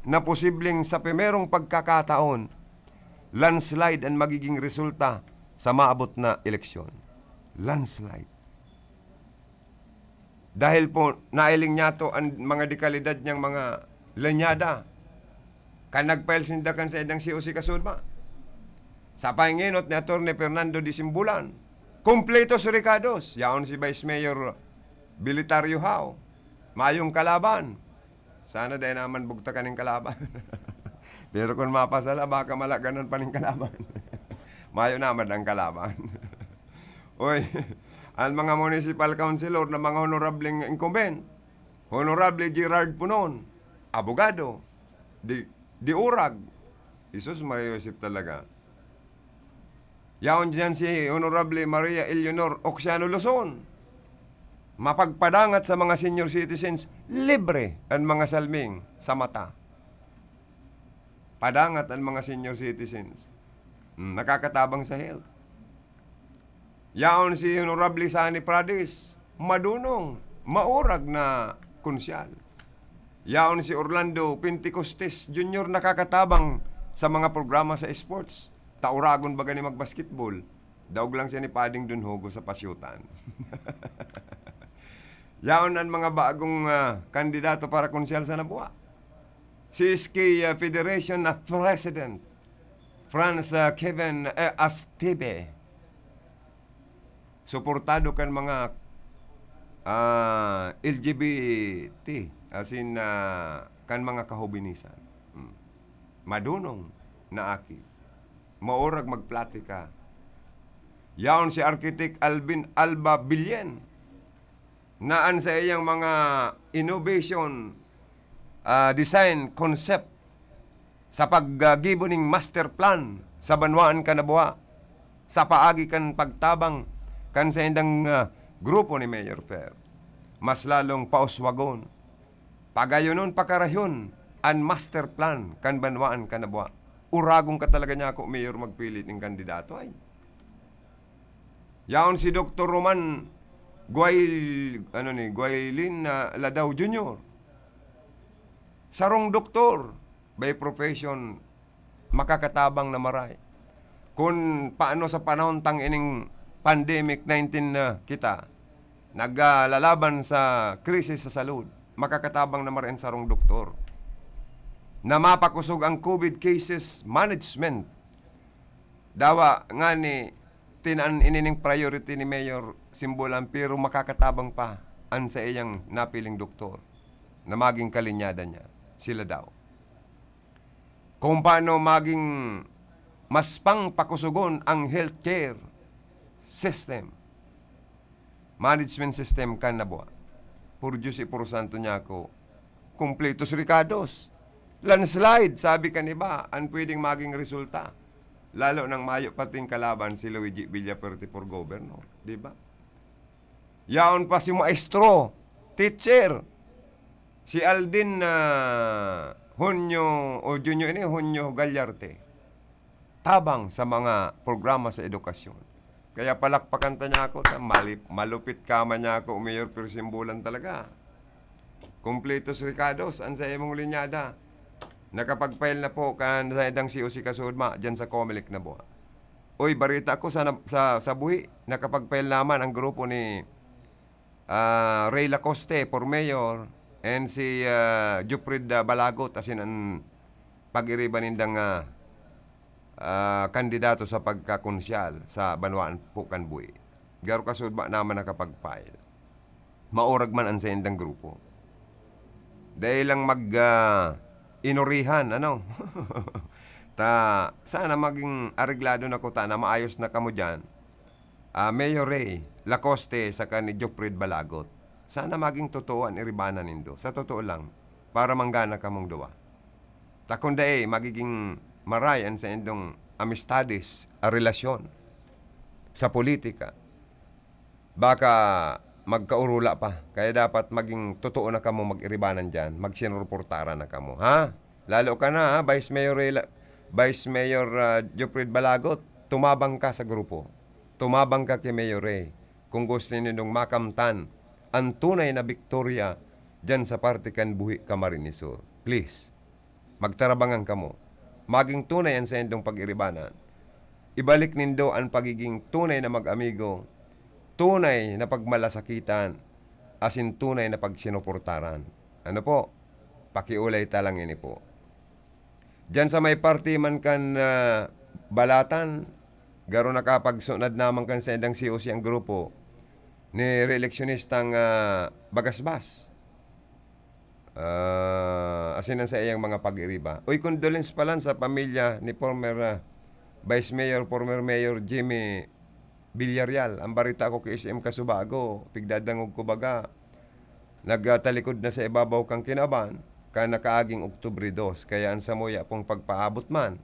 na posibleng sa primerong pagkakataon, landslide ang magiging resulta sa maabot na eleksyon. Landslide. Dahil po nailing niyato ang mga dekalidad niyang mga linyada. Kan nag-file sinda kan saindang C O C kasunod, sa pahinginot ni Attorney Fernando de Simbulan, kumpletos rekados. Yaon si Vice Mayor Bilitario Hao, mayong kalaban. Sana dai naman bugtakan ning kalaban. Pero kun mapasala, baka malaganan pa ning kalaban. Mayo naman ang kalaban. Oy, ang mga municipal councilor na mga honorableng incumbent, Honorable Gerard Punon, abogado, di, di urag. Jesus, Maria Joseph talaga. Yaon diyan si Honorable Maria Eleanor Oxiano Luzon. Mapagpadangat sa mga senior citizens, libre ang mga salming sa mata. Padangat ang mga senior citizens. Hmm, nakakatabang sa health. Yaon si Honorable Sani Prades, madunong, maurag na konsyal. Yaon si Orlando Pentecostes Junior, nakakatabang sa mga programa sa sports. Ta uragon baga ni magbasketball. Daog lang siya ni Pading Don Hugo sa pasyutan. Yaon ang mga bagong, ah, kandidato para konsyal sa Nabua. Si S K, ah, Federation na President, Franz, ah, Kevin, eh, Astibe. Suportado kan mga, ah, L G B T, as in, ah, kan mga kahubinisan. Hmm. Madunong na aki. Maurag magplatika. Yaon si Architect Alvin Alba Billen, na an saiyang mga innovation, ah, design concept sa paggibo ning master plan sa banwaan kan Nabua, sa paagi kan pagtabang kan saindang, ah, grupo ni Mayor Fer, mas lalong pauswagon, pagayonon, pakarahon an master plan kan banwaan kan Nabua. Uragon ka talaga, Nyako Mayor, magpili ning kandidato, ay. Yaon si Doktor Roman Guail-, ano ni, Guailin na Ladao Junior. Sarong doktor, by profession, makakatabang na maray. Kun paano sa panahon tang ining pandemic nineteen na kita, naglalaban sa krisis sa salud, makakatabang na maray an sarong doktor na mapakosog ang COVID cases management. Dawa ngani, tinan ini ning priority ni Mayor Simbulan, pero makakatabang pa an saiyang napiling doktor na maging kalinyada niya, sila daw. Kung paano maging mas pangpakusugon ang healthcare system, management system kan Nabua. Por Diyos y por santo, Nyako, kumpletos rekados. Landslide, sabi kan iba, an pwedeng maging resulta. Lalo nang mayo pa ting kalaban si Luigi Villafuerte for governor, di ba? Yaon pa si maestro, teacher, si Aldin, ah, Junio, o Junio ini, Junio Gallarte. Tabang sa mga programa sa edukasyon. Kaya palakpakan ta, Nyako, ta malip-, malupit ka man, Nyako Mayor Fer Simbulan talaga. Kumpletos rekados an sa imong linyada. Nakapag-file na po kan saindang C O C kasunod, ma, diyan sa Comelec Nabua. Uy, bareta ko sa, sa, sa buhi, nakapag-file naman ang grupo ni, ah, Rey Lacoste for mayor and si, ah, Juprid, ah, Balagot, asin an pag-iriba nindang, ah, ah, kandidato sa pagkakonsyal sa banwaan po kan buhi. Garo kasud man naman nakapag-file. Maurag man an saindang grupo. Dai lang mag, ah, inurihan, ano? Ta, sana maging areglado na kuta na maayos na kamo diyan. Ah, Mayor Ray Lacoste saka ni Jopred Balagot. Sana maging totoo an iribanan nindo. Sa totoo lang, para manggana kamong duwa. Ta kun dai, magiging maray an saindong amistades, a relasyon sa politika. Baka magkaurula pa. Kaya dapat maging totoo na kamo mag-iribanan diyan, magsinuruportaran na kamo, ha? Lalo ka na, ha, Vice Mayor Ray La-, Vice Mayor, ah, Jopred Balagot, tumabang ka sa grupo. Tumabang ka ki Mayor Ray kung gusto nindong makamtan an tunay na biktorya diyan sa parte kan buhi Camarines Sur. Please, magtarabangan kamo. Maging tunay an saindong pag-iribanan. Ibalik nindo an pagiging tunay na mag-amigo, tunay na pagmalasakitan, asin tunay na pagsinuportaran. Ano po? Pakiulay ta lang ini po. Diyan sa may parte man kan, ah, Balatan, garo nakapagsunad naman kan saindang C O C ang grupo ni reeleksyonistang, ah, Bagasbas. Ah, asin ang saiyang mga pag-iriba. Uy, condolence palan sa pamilya ni former, ah, Vice Mayor, former Mayor Jimmy Villarreal. Ang barita ko ki S M Casubago, pigdadangog ko baga, nagtalikod na sa ibabaw kan kinaban, kan nakaaging Oktubre dos. Kaya ang samuya pong pagpaabot man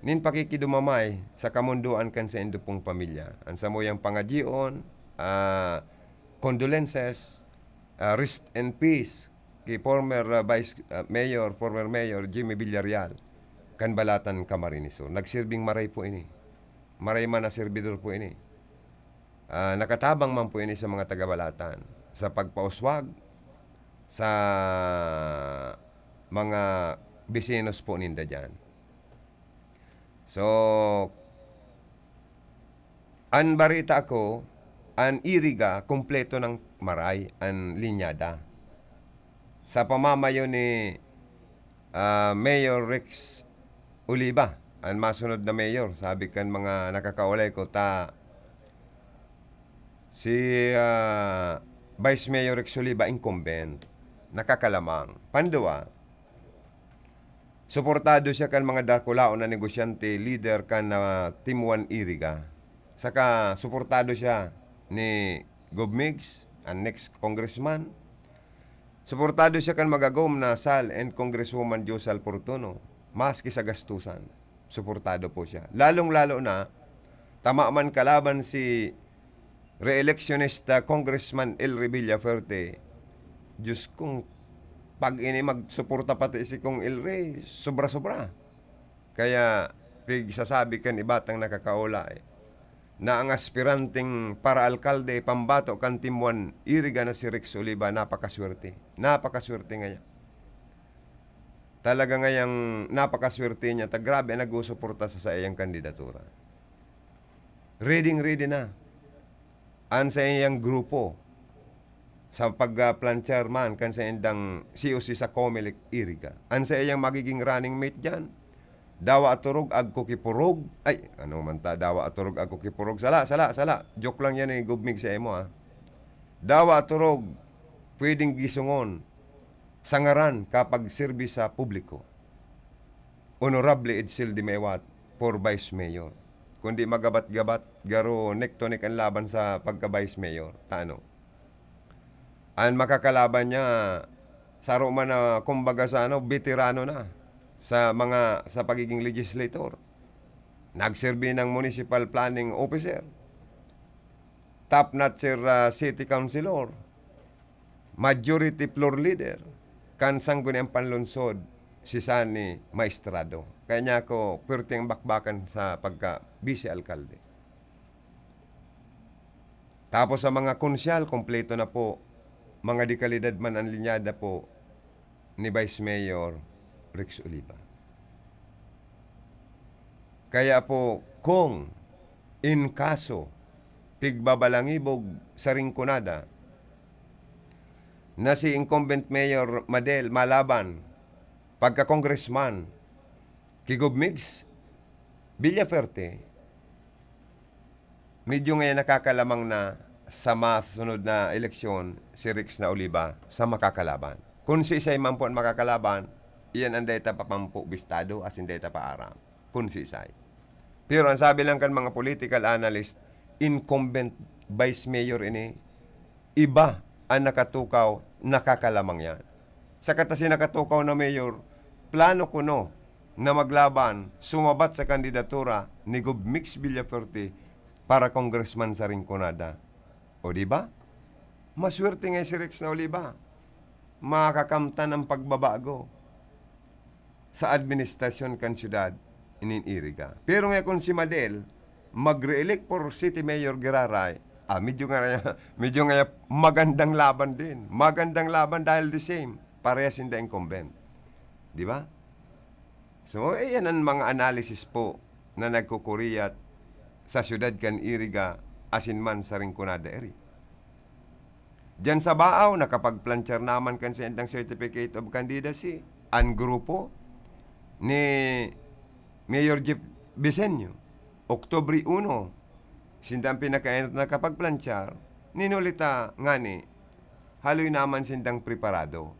nin pakikidumamay sa kamundoan kan saindo pong pamilya. Ang samuyang pangadyion, ah, condolences, ah, rest in peace ki former, ah, Vice, ah, Mayor, former Mayor Jimmy Villarreal kan Balatan, Camarines Sur. Nagsirbing maray po ini. Maray man na serbidor po ini. Ah, nakatabang man po ini sa mga taga-Balatan sa pagpauswag sa mga bisinos po ninda diyan. So, an barita ko, an Iriga, kumpleto ng maray an linyada. Sa pamamayo ni, ah, Mayor Rex Oliva, an masunod na mayor, sabi kan mga nakakaulay ko, ta si, ah, Vice Mayor Rex Oliva, incumbent, nakakalamang. Panduwa, suportado siya kan mga dakulaon na negosyante, lider kan, ah, Team One Iriga. Saka suportado siya ni Gov Migs, an next congressman. Suportado siya kan magagom na SAL and Congresswoman Josal Fortuno, maski sa gastusan. Suportado po siya. Lalong-lalo na, tama man kalaban si re-electionista Congressman El Rey Villafuerte. Diyos kong, pag ini magsuporta pati si Cong El Rey, sobra-sobra. Kaya, pigsasabi kan iba tang nakakaula, eh, na ang aspiranteng para-alkalde pambato kan Team One Iriga na si Rex Oliva, napakaswerte. Napakaswerte ngaya. Talaga ngayang napakaswerte niya, ta grabe ang nagsusuporta sa saiyang kandidatura. Reading-ready na an saiyang grupo sa pagka-plan chairman kan saindang C O C sa Comelec Iriga. An saiyang magiging running mate diyan, dawa at turog, agko ki purog. Ay, ano man ta, dawa at turog, agko ki purog. Sala, sala, sala. Joke lang yan eh, Gov Migs sa imo, ah. Dawa at turog, pwedeng gisungon sa ngaran kapag serbi sa publiko. Honorable Edsel de Mewat for Vice Mayor. Kundi magabat-gabat, garo neck to neck an laban sa pagka-Vice Mayor. Ta ano? An makakalaban niya, saro man na, kumbaga sa ano, beterano na sa mga, sa pagiging legislator. Nagserbi ng municipal planning officer, top notcher, ah, city councilor, majority floor leader kan Sangguniang Panlungsod, si Sonny Maestrado. Kaya niya ako, pwerte ang bakbakan sa pagka-vice alkalde. Tapos sa mga konsyal, kompleto na po. Mga dekalidad man ang linyada po ni Vice Mayor Rex Oliva. Kaya po, kung in kaso, pigbabalangibog sa Rinconada, na si incumbent Mayor Madel malaban pagka-congressman ki Gov Migs, Villafuerte, medyo ngayon nakakalamang na sa masunod na eleksyon si Rex na Oliva sa makakalaban. Kung siisay man po ang makakalaban, iyan ang data pa pampo bistado, asin data pa aram. Kung siisay. Pero ang sabi lang kan mga political analyst, incumbent vice mayor ini, iba ang nakatukaw, nakakalamang yan. Sa katasi nakatukaw na mayor, plano kuno na maglaban, sumabat sa kandidatura ni Gov Mix Villafuerte para congressman sa Rinconada. O di ba? Maswerte nga si Rex na Oliva. Makakamtan ang pagbabago sa administrasyon kan syudad nin Iriga. Pero nga kung si Madel, mag-re-elect for city mayor giraray, ah, medyo nga, medyo nga magandang laban din. Magandang laban dahil the same. Parehas sinda incumbent. Di ba? So, eh, yan ang mga analysis po na nagkukuriyat sa syudad kan Iriga asin man sa Rinconada area. Diyan sa Baao, nakapagplanchar naman kan saindang Certificate of Candidacy an grupo ni Mayor Jeff Bisenyo. Oktubre uno, sinda ang pinakaenot na nakapagplanchar, ninulita ngani, haloy naman sindang preparado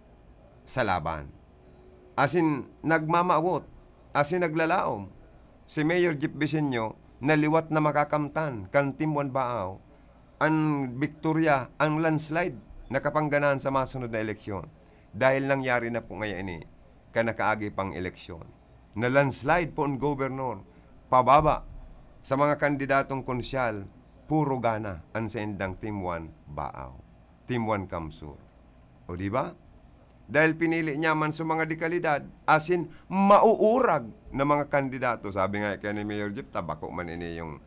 sa laban. Asin nagmamawot, asin naglalaom. Si Mayor Jeff Bisenyo na liwat na makakamtan kan Team One Baao an biktorya, ang landslide na kapangganahan sa masunod na eleksyon. Dahil nangyari na po ngayon ini, kan nakaagi pang eleksyon, na landslide po ang gobernador, pababa sa mga kandidatong konsyal, puro gana an saindang Team One Baao, Team One Kamsur. O di ba? Dahil pinili niya man sa mga dekalidad, asin mauurag na mga kandidato. Sabi nga kaya ni Mayor Jeff, tabako man ini yung,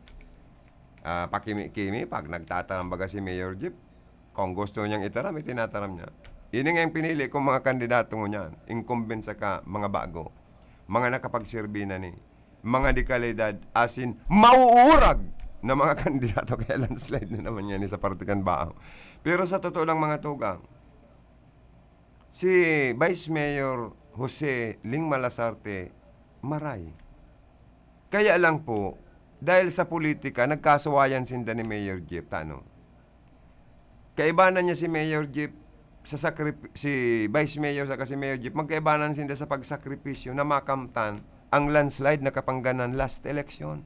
ah, pakimi-kimi pag nagtataram baga si Mayor Jeff. Kung gusto niyang itaram, itinataram niya. Ini nga yung pinili kong mga kandidato ngunyan, incumbent saka mga bago, mga nakapagserbi na ni, mga dekalidad, asin mauurag na mga kandidato, kaya landslide na naman yan sa parte kan Baao. Pero sa totoo lang, mga tugang, si Vice Mayor Jose Ling Malasarte, maray. Kaya lang po, dahil sa politika, nagkasuwayan sinda ni Mayor Jeff, tano. Kaibanan niya si Mayor Jeff sa sakrip-, si Vice Mayor saka si Mayor Jeff, magkaibanan sinda sa pagsakripisyo na makamtan ang landslide na kapangganan last election.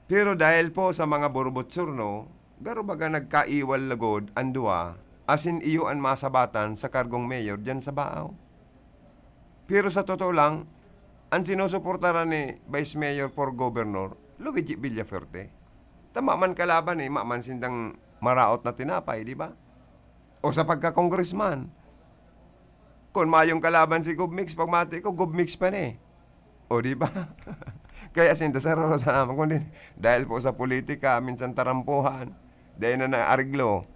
Pero dahil po sa mga burubutsurno, garo baga nagkaiwal lagod an duwa, asin iyo an masabatan sa kargong mayor diyan sa Baao. Pero sa totoo lang, an sinusuportaran ni Vice Mayor for Governor, Luigi Villafuerte. Tama man kalaban eh, maman sindang maraot na tinapay, di ba? O sa pagka-congressman, kung mayong kalaban si Gov Mix, pagmati ko, Gov Mix pa ni. O, di ba? Kaya sinda sa raro sa naman, kundi dahil po sa politika, minsan tarampuhan, dahil na naariglo,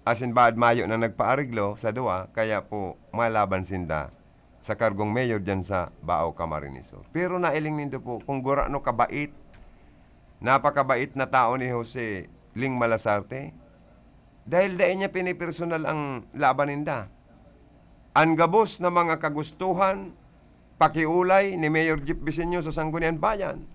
asin baad mayo na nagpaariglo sa duwa, kaya po malaban sinda sa kargong mayor dyan sa Baao, Camarines Sur. Pero nailing nindo po kung gurano kabait, napakabait na tao ni Jose Ling Malasarte. Dahil dai niya pinipersonal ang laban ninda. An gabos na mga kagustuhan, pakiolay ni Mayor Jeff Bisenyo sa Sangguniang Bayan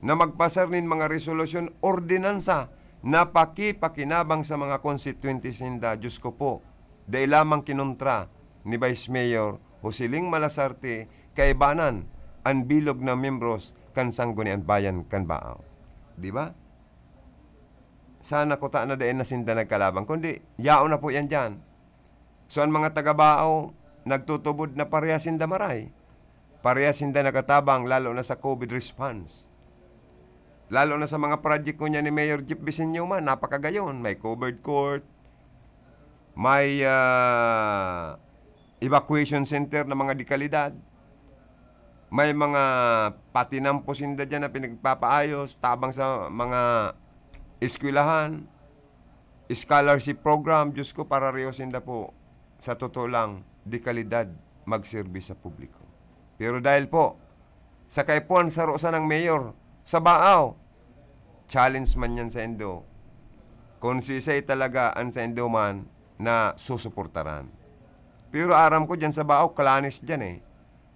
na magpasar nin mga resolusyon, ordinansa na pakipakinabang sa mga konstituyente sinda, Diyos ko po, dai lamang kinontra ni Vice Mayor Jose Ling Malasarte kaibanan an bilog na miyembros kan Sangguniang Bayan kan Baao. Di ba? Sana kuta na dai na sinda nagkalaban, kundi yaon na po yan dyan. So, an mga taga Baao, nagtutubod na parehas sinda maray. Parehas sinda nakatabang, lalo na sa covid response. Lalo na sa mga project ko niya ni Mayor Jeff Bisenyo man, napakagayon. May covered court, may, ah, evacuation center na mga dekalidad, may mga patinampo sinda dyan na pinagpapaayos, tabang sa mga eskwelahan, scholarship program, Diyos ko, parareo sinda po, sa totoo lang, dekalidad magserbi sa publiko. Pero dahil po, sa kaipuhan saro sanang mayor, sa Baao, challenge man yan sa indo. Kung sisay talaga an sa indo man na susuportaran. Pero aram ko dyan sa Baao, clanis dyan eh.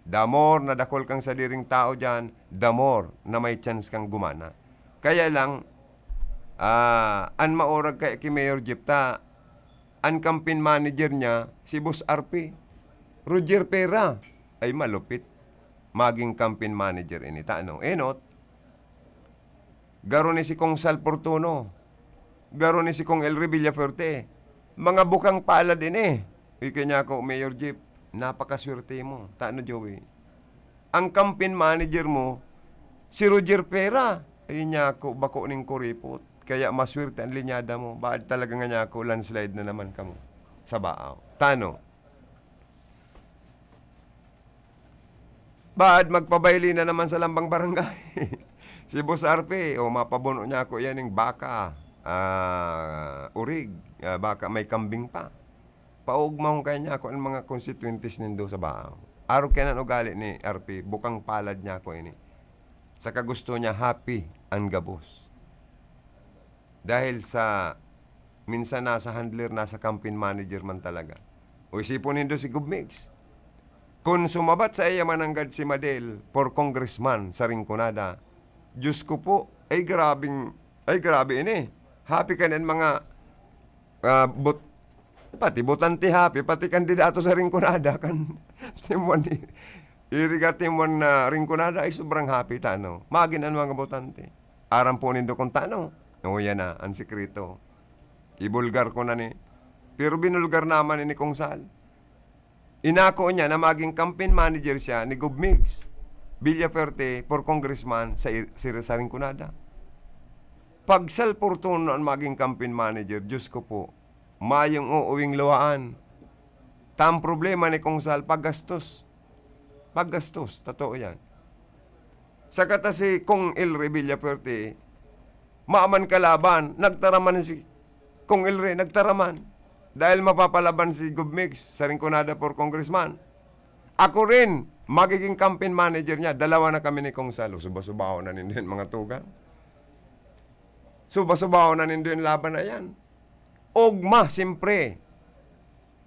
The more na dakul kang sadiring tao diyan, the more na may chance kang gumana. Kaya lang, ah, an maurag kay ki Mayor Jeff ta, an campaign manager niya, si Boss R P. Roger Pera, ay malupit. Maging campaign manager ini. Ta, ano? Enot, garo ni si Kong Sal Fortuno, garo ni si Kong Elry Villafuerte. Mga bukang palad ini. Uy, kaya niya ako, Mayor Jeff, napakaswerte mo. Tano, Joey? Ang campaign manager mo, si Roger Pera. Ay niya ako, bako ning kuripot. Kaya maswerte ang linyada mo. Baad talaga nga niya ako, landslide na naman kamo sa Baaw. Tano? Baad magpabayli na naman sa lambang barangay. Si Boss R P, o mapabuno niya ako yan yung baka, ah, urig, ah, baka may kambing pa. Paugmahon kaya niya ako ang mga constituentes nindo sa Baaw. Arog kaya nan ugali ni R P, bukang palad niya ako ini. Sa kagusto niya, happy ang gabos. Dahil sa, minsan nasa handler, nasa campaign manager man talaga. O isipon nindo si Gov Migs. Kun sumabat sa iya mananggad si Madel for congressman sa Rinconada, Diyos ko po, ay grabing, ay grabe ini. Happy ka na mga, ah, bot-, pati botante happy, pati kandidato sa Rinconada, kan, timuan ni, iriga timuan na Rinconada ay sobrang happy ta, no? Magin ang mga botante. Aram po nindo kung tano. O, yan na, ang sikreto. Ibulgar ko na ni. Pero binulgar naman ni Kong Sal. Inako niya na maging campaign manager siya ni Gov Migs Villafuerte for congressman sa, i-, sa, sa Rinconada. Pag Sal Fortuno ang maging campaign manager, Diyos ko po, mayong uuwing luhaan. Tam problema ni Kong Sal, paggastos. Paggastos, totoo yan. Saka ta si Kong Elry Villafuerte, maaman kalaban, nagtaraman si Kong Elry, nagtaraman. Dahil mapapalaban si Gov Migs sa Rinconada for congressman. Ako rin, magiging campaign manager niya. Dalawa na kami ni Kong Sal. Suba-subaho na nindo yan, mga tugang. Suba-subaho na nindo yung laban na yan. Ogma, siyempre.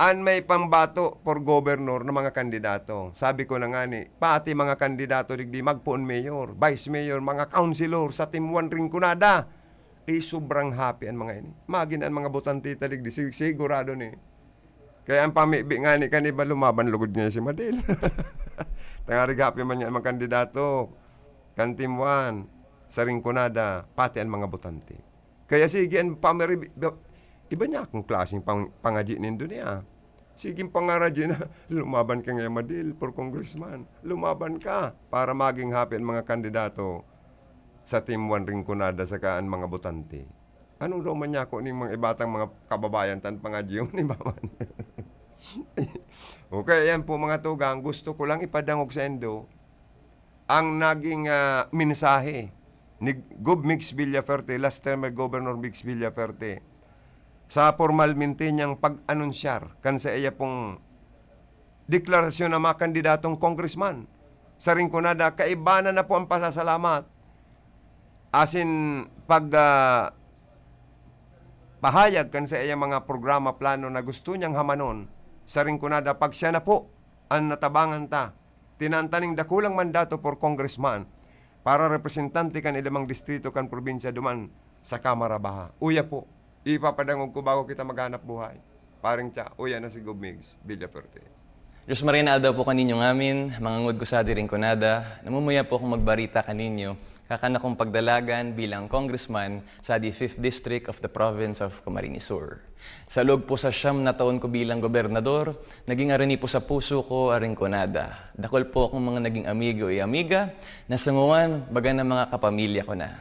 An may pambato for governor na mga kandidato. Sabi ko na nga ni, pati mga kandidato digdi, magpoon mayor, vice mayor, mga councilor sa Team One Rinconada. Eh, sobrang happy an mga ini. Magin an mga botante ta digdi, sig-, sigurado ni. Kaya ang pamibi nga ni kaniba, lumaban lugod niya si Madel. Tangarig happy man niya ang mga kandidato. Kan Team One, sa Rinconada, pati an mga botante. Kaya sige, an pamiri-, iba niya akong klaseng pang-, pangadyi nindo niya. Sige, pangaradyi na, lumaban ka nga, Madel, for congressman. Lumaban ka para maging happy an mga kandidato sa Team One Rinconada saka an mga botante. Ano daw man niya ako ning mga ibatang mga kababayan tan pangadyi ni Maman? Okay, yan po mga tugang. Gusto ko lang ipadangog sa indo ang naging, ah, mensahe ni Gov Migs Villafuerte, last term ni Governor Migs Villafuerte, sa pormalmente niyang pag-anunsyar kan sa iya pong deklarasyon na mga kandidatong congressman sa Rinconada. Kaiba na na po ang pasasalamat asin pag, ah, pahayag kan sa iya mga programa, plano na gusto niyang hamanon sa Rinconada pag siya na po an natabangan ta, tinan ta ning dakulang mandato for congressman para representante kan ilamang distrito kan probinsya duman sa Kamara Baha. Uya po, ipapadangog ko bago kita maghanap buhay. Paring Cha, uya na si Gov Migs Villafuerte. Diyos maray na aldaw po kaninyo ngamin, mga ngod ko sa diring kunada, namumuya po akong magbarita kaninyo, kakan akong pagdalagan bilang congressman sa the fifth District of the Province of Camarines Sur. Sa loob po sa siyam na taon ko bilang gobernador, naging arani po sa puso ko ang Rinconada. Dakul po akong mga naging amigo y amiga na sa ngawan, baga na mga kapamilya ko na.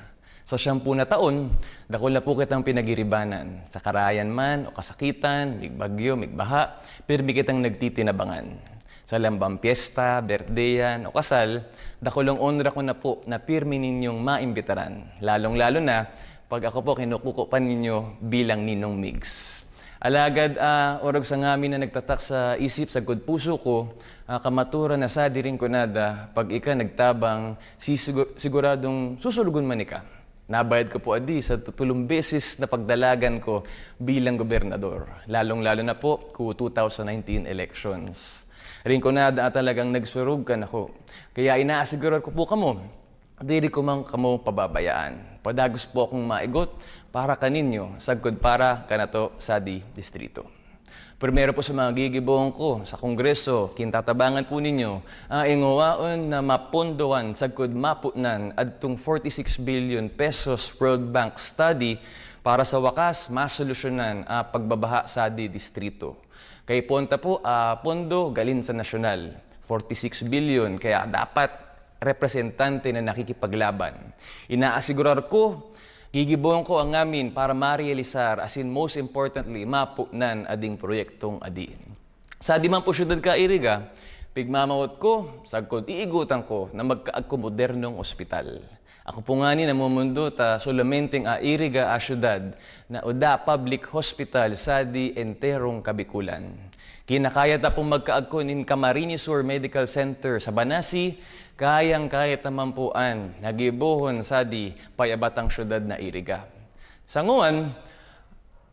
Sa siyam po na taon, dakul na po kitang pinagiribanan. Sa karayan man o kasakitan, migbagyo, migbaha, pirmi kitang nagtitinabangan. Sa lambang pyesta, birthday yan, o kasal, dakulong onra ko na po na pirmi ninyong maimbitaran, lalong-lalo na pag ako po kinukuko pa ninyo bilang Ninong Migs. Alagad, ah, orog sa ngamin na nagtatak sa isip sagkod puso ko, ah, kamaturan na sa diring kunada, pag ika nagtabang, sisigu-, siguradong susulogon man ika. Nabayad ko po adi sa tutulong beses na pagdalagan ko bilang gobernador, lalong-lalo na po ku two thousand nineteen elections. Rinconada talagang nagsurog kan ako. Kaya inaasigurar ko po kamo, diri ko man kamo pababayaan. Padagos po akong maigot para kaninyo, sagkod para kanato sadi distrito. Primero po sa mga gigibohon ko sa Kongreso, kin tatabangan po ninyo, ang inguwaon na mapondohan sagkod mapunan adtong forty-six billion pesos World Bank study para sa wakas masolusyonan ang pagbabaha sadi distrito. Kaipuhan ta po, ah, pondo galing sa nasyonal, forty-six billion, kaya dapat representante na nakikipaglaban. Inaasigurar ko, gigibohon ko ang ngamin para marealisar, asin most importantly, mapunan ading proyektong adi. Sadi man po syudad ka Iriga, pigmamawot ko, sagkod iigutan ko na magkaagko modernong ospital. Ako po ngani namumundo ta solamenteng a Iriga a syudad na uda public hospital sadi enterong Kabikulan. Kinakaya ta pong magkaagko nin Camarines Sur Medical Center sa Banasi, kayang-kaya ta man po an nagibohon sadi payabatang syudad na Iriga. Sanguan,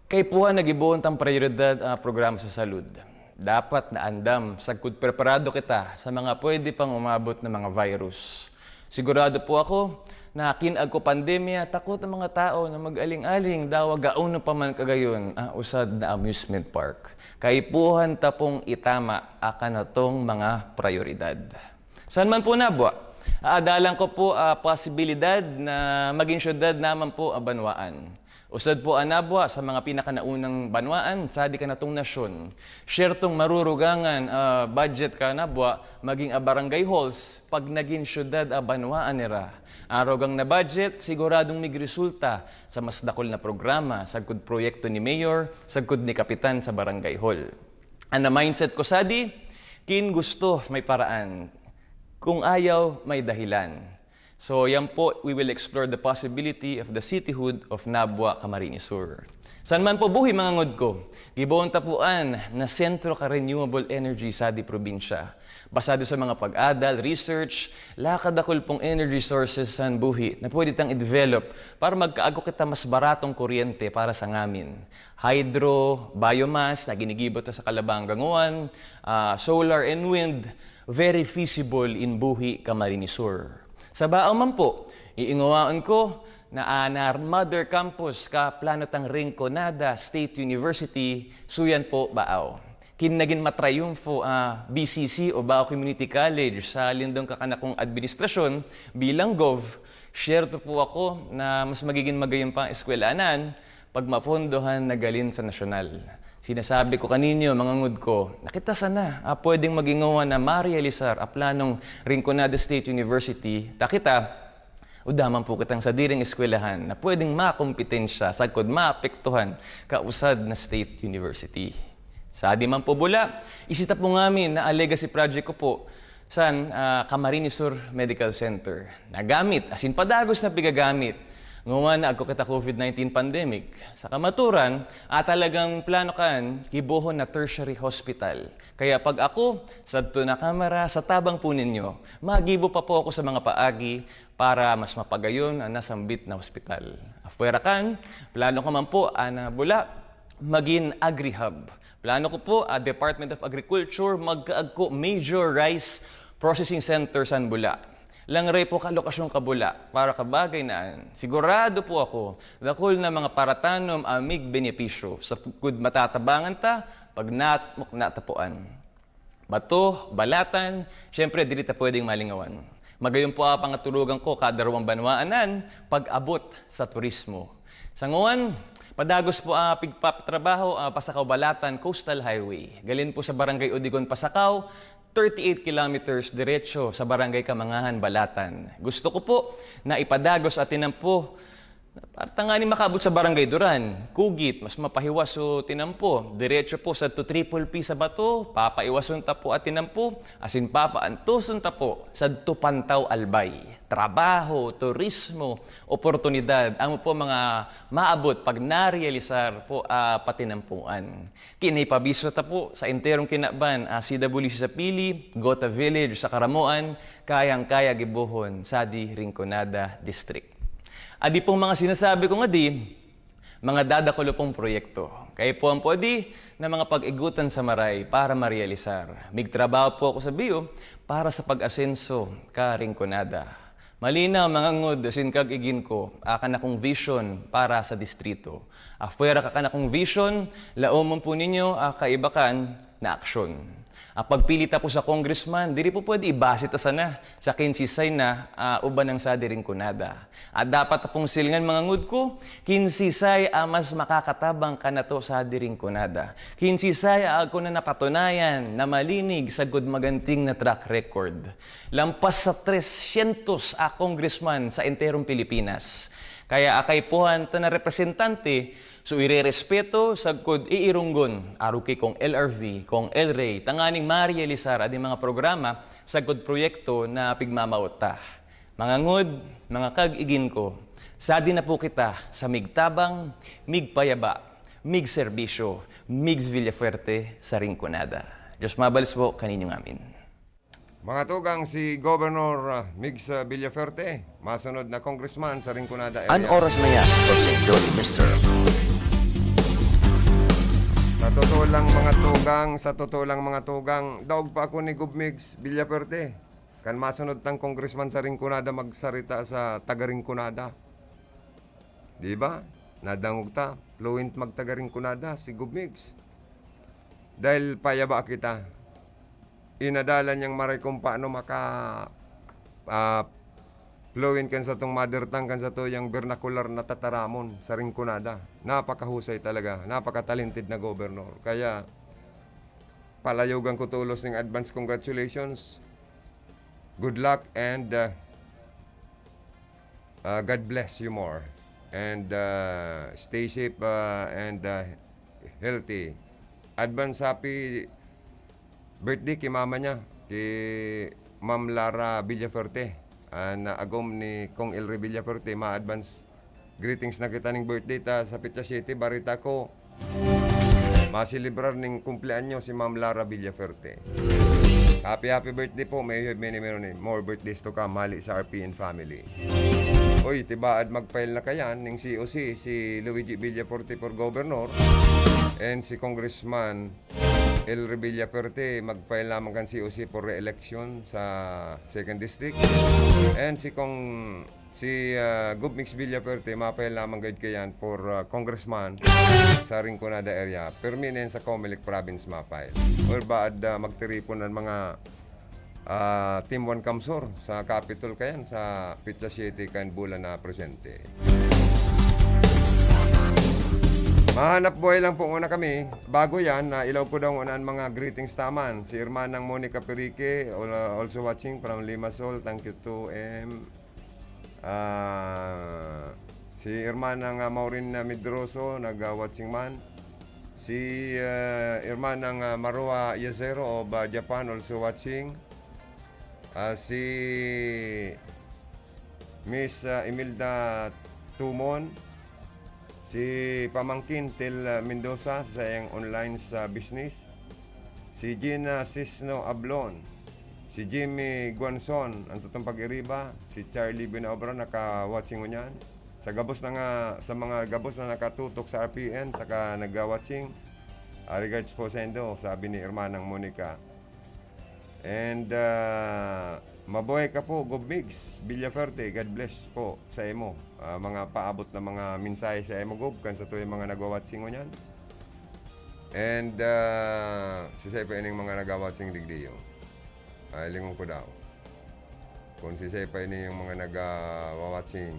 kaipuhan nagibohon tang prioridad ang programa sa salud. Dapat naandam sagkod preparado kita sa mga pwede pang umabot na mga virus. Sigurado po ako na kin agko pandemya, takot ang mga tao na mag-aling-aling dawa gaon pa man kagayon ang usad na amusement park. Kaipuhan ta pong itama akan atong mga prioridad. Saan man po nabwa? Aadalan ko po, ah, posibilidad na magin syudad naman po ang banwaan. Usad po ang nabwa sa mga pinakanaunang banwaan sa di kanatong nasyon. Syertong marurugangan, ah, budget ka nabwa maging a barangay halls pag nagin syudad a banwaan nira. Ang arugang na budget siguradong migresulta sa mas dakul na programa sagkod proyekto ni Mayor, sagkod ni Kapitan sa Barangay Hall. An na mindset ko sadi, kin gusto may paraan, kung ayaw may dahilan. So, yan po, we will explore the possibility of the cityhood of Nabua, Camarines Sur. San man po buhi, mga ngod ko, gibohon ta po an na sentro ka renewable energy sa di probinsya. Basado sa mga pag-adal, research, lakad dakul pong energy sources san buhi na pwede tang i-develop para magkaagko kita mas baratong kuryente para sa ngamin. Hydro, biomass na ginigibo ta sa Calabanga Nguan, ah, solar and wind, very feasible in buhi Camarines Sur. Sa Baao man po, iinguwaon ko na, ah, na mother campus ka plano tang Rinconada State University, suyan po Baao. Kin nagin matrayumfo, ah, B C C o Baao Community College sa lindong kakanakong administrasyon bilang gov, syerto po ako na mas magigin magayon pa ang eskwelanan pag mapondohan na galing sa nasyonal. Sinasabi ko kaninyo, mga ngod ko, na kita sana, ah, pwedeng magingawa na marealisar a planong Rinconada State University, ta kita, uda man po kitang sadiring eskwelahan na pwedeng makompetensya sagkod maapektuhan kausad na state university. Sa di man po bula, isita po ngamin na a legacy project ko po san, ah, Camarines Sur Medical Center. Nagamit, asin padagos na pigagamit. Nguman na agko kita covid nineteen pandemic. Sa kamaturan, ah, talagang plano kan gibohon na tertiary hospital. Kaya pag ako, sadto na kamara, sa tabang po ninyo, magibo pa po ako sa mga paagi para mas mapagayon ang nasambit na hospital. Apwera kan, plano ko man po, ana bula, magin agri-hub. Plano ko po, ah, Department of Agriculture, magkaagko major rice processing center san bula. Langre po ka lokasyon ka bula para ka bagay na an. Sigurado po ako, dakul na mga paratanom ang mig benepisyo sa gud matatabangan ta pag natmok na tapuan. Bato, Balatan, siyempre, diri ta pwedeng malingawan. Magayon po ang pangaturugan ko kada ruwang banwaan nan pag-abot sa turismo. Sa nguan, padagos po ang pigpapatrabaho ang Pasacao-Balatan Coastal Highway. Galing po sa Barangay Odigon, Pasacao, thirty-eight kilometers diretso sa Barangay Kamangahan, Balatan. Gusto ko po na ipadagos atin po para tanganing makaabot sa Barangay Duran, Kugit, mas mapahiwas so tinampo. Diretso po sa to Triple P sa Bato, papaiwason ta po at tinampo, asin papaantuson ta po sa to Pantaw Albay. Trabaho, turismo, oportunidad, amo po mga maabot pag narealisar po, ah, patinampuan. Kinipabisyo ta po sa enterong kinaban, ah, C W C sa Pili, Gota Village sa Karamoan, kayang-kaya gibohon sa di Rinconada District. Adi pong mga sinasabi ko nga di, Mga dadakulo pong proyekto, kaipuhan po di na mga pag-igutan sa maray para marealisar. Migtrabaho po ako sa biyo para sa pag-asenso ka Rinconada. Malinaw, mga ngod, asin kag igin ko, akan akong vision para sa distrito. Afuera ka kan akong vision, laomon po ninyo, ah, kaibakan na aksyon. Ang pagpili ta po sa congressman, diri po pwede ibase ta sana sa kinsisay na, ah, uban ng sadi Rinconada. At dapat ta pong silngan, mga ngod ko, kinsisay ang mas makakatabang kanato sa sadi Rinconada. Kinsisay ang ako na napatunayan na malinig sagkod maganting na track record. Lampas sa tresyentos a congressman sa enterong Pilipinas. Kaya akaipuhan ta na representante, so irerespeto sagkod iironggon, arog ki Cong L R V, Cong El Rey, tanganing marealisar an mga programa sagkod proyekto na pigmamawot ta. Mga ngod, mga kag-igin ko, sadi na po kita sa migtabang, migpayaba, migserbisyo, migs Villafuerte sa Rinconada. Diyos mabalos po kaninyo ngamin. Mga tugang, si Governor, ah, Migs, ah, Villafuerte, masunod na congressman sa Rinconada area. An oras na yan, Consiglor Mister. Sa totoo lang, mga tugang, sa totoo lang, mga tugang, daog pa ako ni Gov Migs Villafuerte. Kan masunod tang congressman sa Rinconada magsarita sa taga Rinconada. Di ba? Nadangog ta, fluent magtaga Rinconada, si Gov Migs. Dahil payaba kita. Inadalan niyang maray kung paano maka, ah, fluent kan satong mother tongue, kan satuyang vernacular na tataramon sa Rinconada. Napakahusay talaga, napaka-talented na gobernador. Kaya, palayogan ko tolos ning advance congratulations. Good luck and, ah, ah, God bless you more. And, ah, stay safe, ah, and, ah, healthy. Advance happy birthday ki mama niya, ki Ma'am Lara Villafuerte. An agom ni Cong El Rey Villafuerte, ma-advance greetings na kita ning birthday ta sa petsa siyete, bareta ko, maselebrar ning kumpleanyo si Ma'am Lara Villafuerte. Happy, happy birthday po. May you have many, many more birthdays to come, hali sa R P N family. Uy, tibaad mag-file na kayan ning C O C, si Luigi Villafuerte for governor, and si Congressman El Rey Villafuerte, mag-file lamang kan C O C for re-election sa second district. And si Cong, si, ah, Gov Migs Villafuerte, ma-file lamang gayud kayan for, ah, congressman sa Rinconada area. Permi na yan sa Comelec province ma-file. Or baad, ah, magtiripon an mga, ah, Team One CamSur sa Capitol kayan sa petsa siyete kan bulan na presente. Mahanap buhay lang po muna kami. Bago yan, ah, ilaog ko daw muna an mga greetings ta man. Si Hermanang Monica Perique, al-, also watching from Limassol. Thank you to M. Ah, si Hermanang, ah, Maureen, ah, Medroso, nag, ah, watching man. Si, ah, Hermanang, ah, Marua Yasero of, ah, Japan, also watching. Ah, si Miss, ah, Imelda Tumon, si Pamangkin Tel, ah, Mendoza sa iyang online sa business, si Gina Sisno Ablon, si Jimmy Guanzon, ang satong pag-iriba, si Charlie Binaobra, naka-watching ngunyan. Sa gabos na nga, sa mga gabos na nakatutok sa R P N, saka nag-watching, ah, regards po sa indo, sabi ni Hermanang Monica. And, ah, mabuhay ka po, Gov Migs Villafuerte. God bless po sa imo. Ah, mga paabot na mga mensahe sa imo, Gov, kan satuyang mga nagwa-watching ngunyan. And, ah, sisay pa ining mga nagwa-watching digdiyo? Ay, lingon ko daw. Kung sisay pa ini yung mga nagwa-watching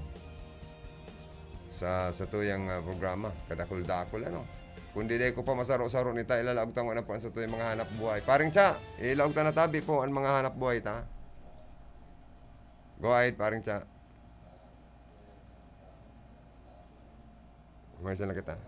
sa, sa tuyang, ah, programa, kadakul-dakul, ano. Kung di, di ko pa masaro-saro nita, ilalaog tango na po ang sa tuyang mga hanap buhay. Paring Cha, ilaog ta na tabi po ang mga hanap buhay ta. Go ahead, Paring Cha. Umayos na kita.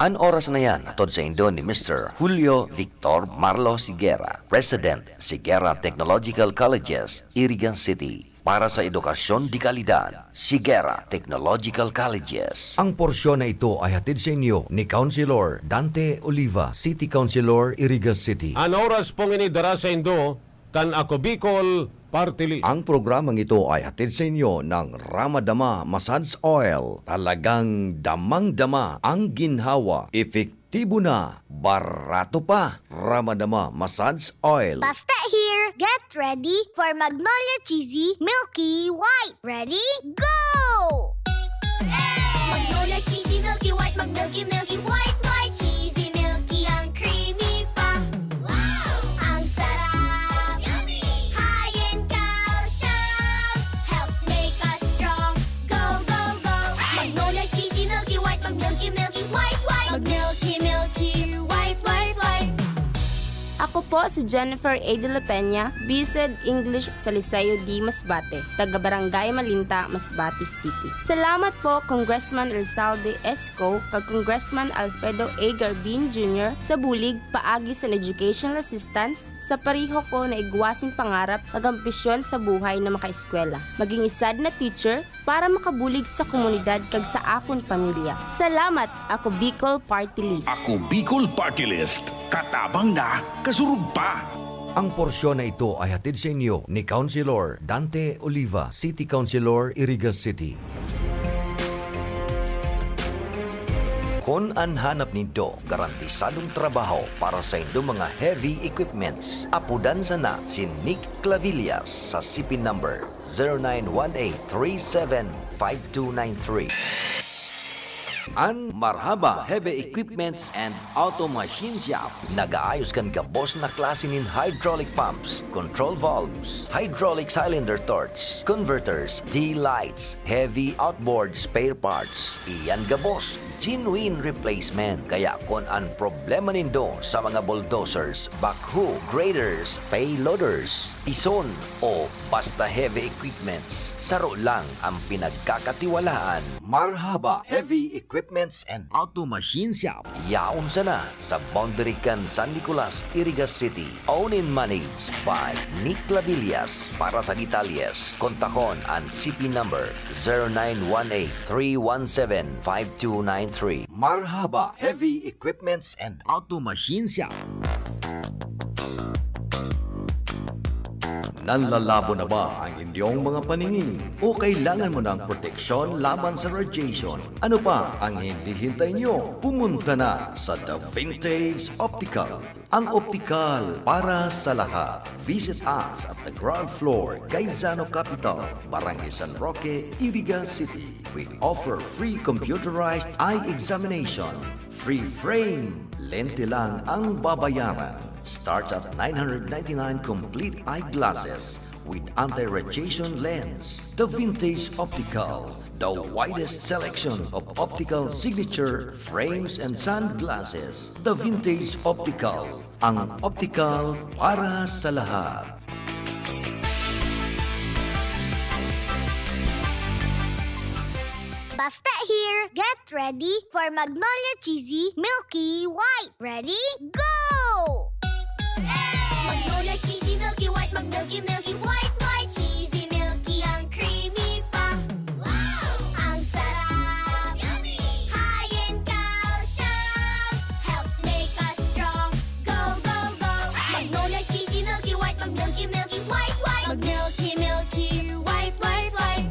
An oras na yan, hatod sa indo ni Mister Julio Victor Marlo Siguera, President, Siguera Technological Colleges, Irigan City. Para sa edukasyon de kalidad, Siguera Technological Colleges. Ang porsyon na ito ay hatid sa inyo ni Councilor Dante Oliva, City Councilor, Iriga City. An oras pong ini dara sa indo kan Ako Bicol Party List. Ang programang ito ay hatid sa inyo ng Ramadama Massage Oil. Talagang damang-dama ang ginhawa. Epektibo na, barato pa. Ramadama Massage Oil. Basta here, get ready for Magnolia Cheesy Milky White. Ready? Go! Magnolia Cheesy Milky White, mag-milky, milky, white, white, cheesy, milky, ang creamy pa. Wow! Ang sarap! Yummy! High in calcium! Helps make us strong. Go, go, go! Magnolia Cheesy Milky White, mag-milky, milky, white, white. Mag-milky, milky, white, white, white. Ako po si Jennifer A. de la Peña, BSED English sa Liceo D. Masbate, taga Barangay Malinta, Masbate City. Salamat po, Congressman Elzalde Esco, kag Congressman Alfredo A. Garbin Junior sa bulig paagi sa educational assistance sa pareho ko na igwasing pangarap kag ambisyon sa buhay na makaeskwela, maging isad na teacher para makabulig sa komunidad kag sa akon pamilya. Salamat! Ako Bicol Party List. Ako Bicol Party List. Katabang na, kasurog pa. Ang porsyon na ito ay hatid sa inyo ni Councilor Dante Oliva, City Councilor, Iriga City. Kun an hanap nindo garantisadong trabaho para sa indong mga heavy equipments, apodan sana si Nick Clavillas sa C P number zero nine one eight three seven five two nine three. An Marhaba Heavy Equipments and Auto Machine Shop nag-aayos kan gabos na klase nin hydraulic pumps, control valves, hydraulic cylinder torch, converters, D-lights, heavy outboard spare parts. Iyan gabos, genuine replacement. Kaya kun an problema nindo sa mga bulldozers, backhoe, graders, payloaders, pison, o basta heavy equipments, saro lang ang pinagkakatiwalaan. Marhaba Heavy Equipments and Auto Machine Shop. Yaon sana sa boundary kan San Nicolas, Iriga City. Owned and managed by Nick Labillas. Para sa detalyes, kontakon an C P number zero nine one eight three one seven five two nine three. Marhaba Heavy Equipments and Auto Machine Shop. Nanlalabo na ba ang inyong mga paningin? O kailangan mo ng proteksyon laban sa radiation? Ano pa ang hinihintay nyo? Pumunta na sa The Vintage Optical. Ang optikal para sa lahat. Visit us at the ground floor, Gaisano Capital, Barangay San Roque, Iriga City. We offer free computerized eye examination. Free frame. Lente lang ang babayaran. Starts at nine hundred ninety-nine complete eyeglasses with anti-radiation lens. The Vintage Optical, the widest selection of optical signature frames and sunglasses. The Vintage Optical, ang optical para sa lahat. Basta here, get ready for Magnolia Cheesy Milky White. Ready? Go! Magnolia Cheesy Milky White, mag-milky, milky, white, white, cheesy, milky, ang creamy pa. Wow! Ang sarap! Yummy! High in calcium, helps make us strong. Go, go, go! Magnolia Cheesy Milky White, mag-milky, milky, white, white. Mag-milky, milky, white, white, white.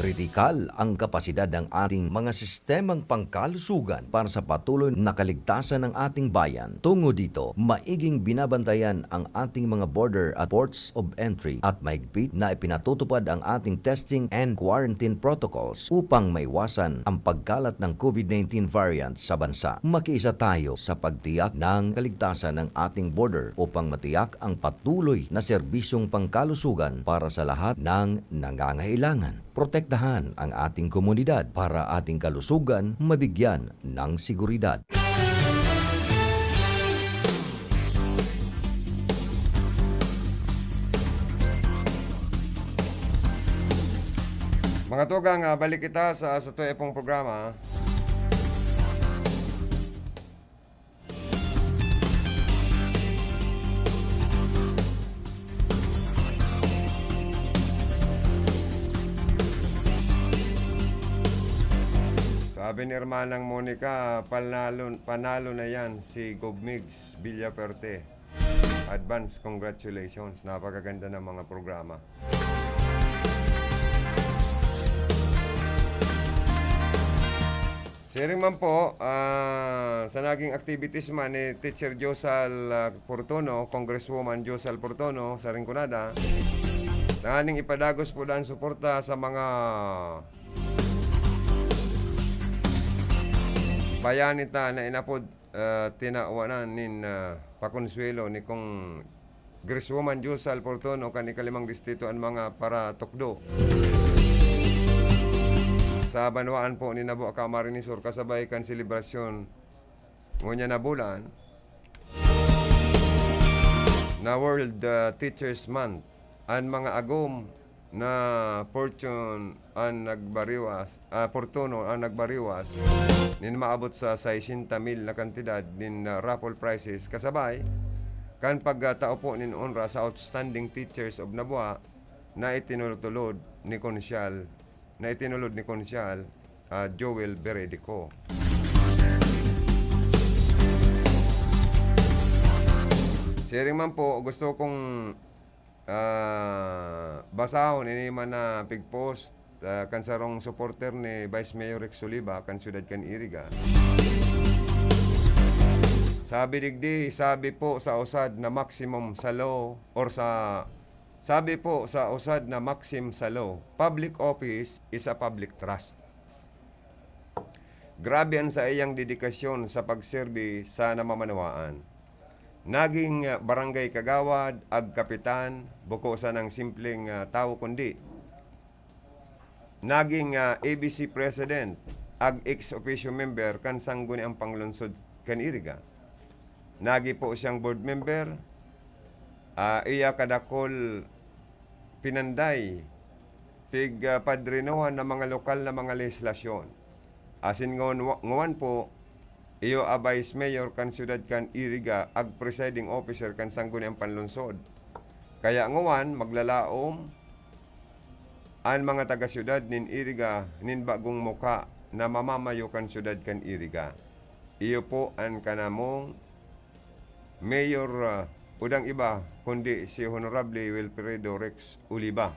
Kritikal ang kapasidad ng ating mga sistemang pangkalusugan para sa patuloy na kaligtasan ng ating bayan. Tungo dito, maiging binabantayan ang ating mga border at ports of entry at mahigpit na ipinatutupad ang ating testing and quarantine protocols upang maiwasan ang pagkalat ng COVID nineteen variant sa bansa. Makiisa tayo sa pagtiyak ng kaligtasan ng ating border upang matiyak ang patuloy na serbisyong pangkalusugan para sa lahat ng nangangailangan. Protektahan ang ating komunidad para ating kalusugan mabigyan ng seguridad. Mga tugang, ah, balik kita sa, sa tuya pong programa. Sabi ni Hermanang Monica, panalo, panalo na yan si Gov Migs Villafuerte. Advance congratulations. Napakaganda ng mga programa. Siring man po, ah, sa naging activities man ni Teacher Josal, ah, Portono, Congresswoman Josal Portono sa Rinconada, tanganing ipadagos po daan suporta sa mga bayani ta na inapod, ah, tinawanan nin, ah, pakonsuelo ni Congresswoman Josal Portono kan ikalimang distrito an mga paratukdo sa banwaan po ni Nabua, Camarines Sur, kasabay kan selebrasyon ngunyan na bulan na World, ah, Teachers Month. An mga agom na fortune an nagbariwas, ah, portuno an nagbariwas nin maabot sa sesenta mil na kantidad nin, ah, raffle prizes, kasabay kan pagkatao po nin onra sa Outstanding Teachers of Nabua na itinulod ni Konsyal, na itinulod ni Konsyal, ah, Joel Beredico. Siring man po, gusto kong ah, basahon ini man na pig-post, ah, kan sarong supporter ni Vice Mayor Rex Oliva kan siyudad kan Iriga. Sabi digdi, sabi po sa usad na maximum sa law or sa, sabi po sa usad na maxim sa law, "Public office is a public trust." Grabe an saiyang dedikasyon sa pagserbi sa namamanwaan. Naging, ah, barangay kagawad, ag kapitan, buko sanang simpleng, ah, tawo, kundi naging, ah, A B C president, ag ex officio member kan Sangguniang Panglungsod kan Iriga. Nagi po siyang board member, ah, iya kadakul pinanday, pig, ah, padrinohan na mga lokal na mga lehislasyon. Asin ngon-, nguwan po, iyo a Vice Mayor kan siyudad kan Iriga, ag presiding officer kan Sangguniang Panlungsod. Kaya nguwan, maglalaom an mga taga-siyudad nin Iriga nin bagong mukha na mamamayo kan siyudad kan Iriga. Iyo po an kanamong Mayor, ah, udang iba kundi si Honorable Wilfredo Rex Oliva.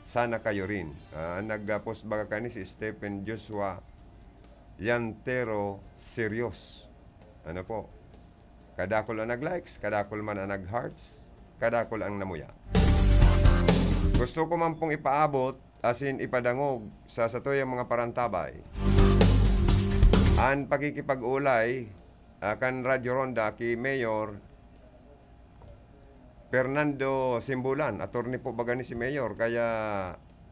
Sana kayo rin. Ah, nag-post baga kani si Stephen Joshua Yantero Serios. Ano po? Kadakul ang nag-likes, kadakul man ang nag-hearts, kadakul ang namuya. Gusto ko man pong ipaabot, asin ipadangog sa satuyang mga parantabay, an pakikipag-ulay, ah, kan Radyo Ronda ki Mayor Fernando Simbulan. Attorney po baga ni si Mayor, kaya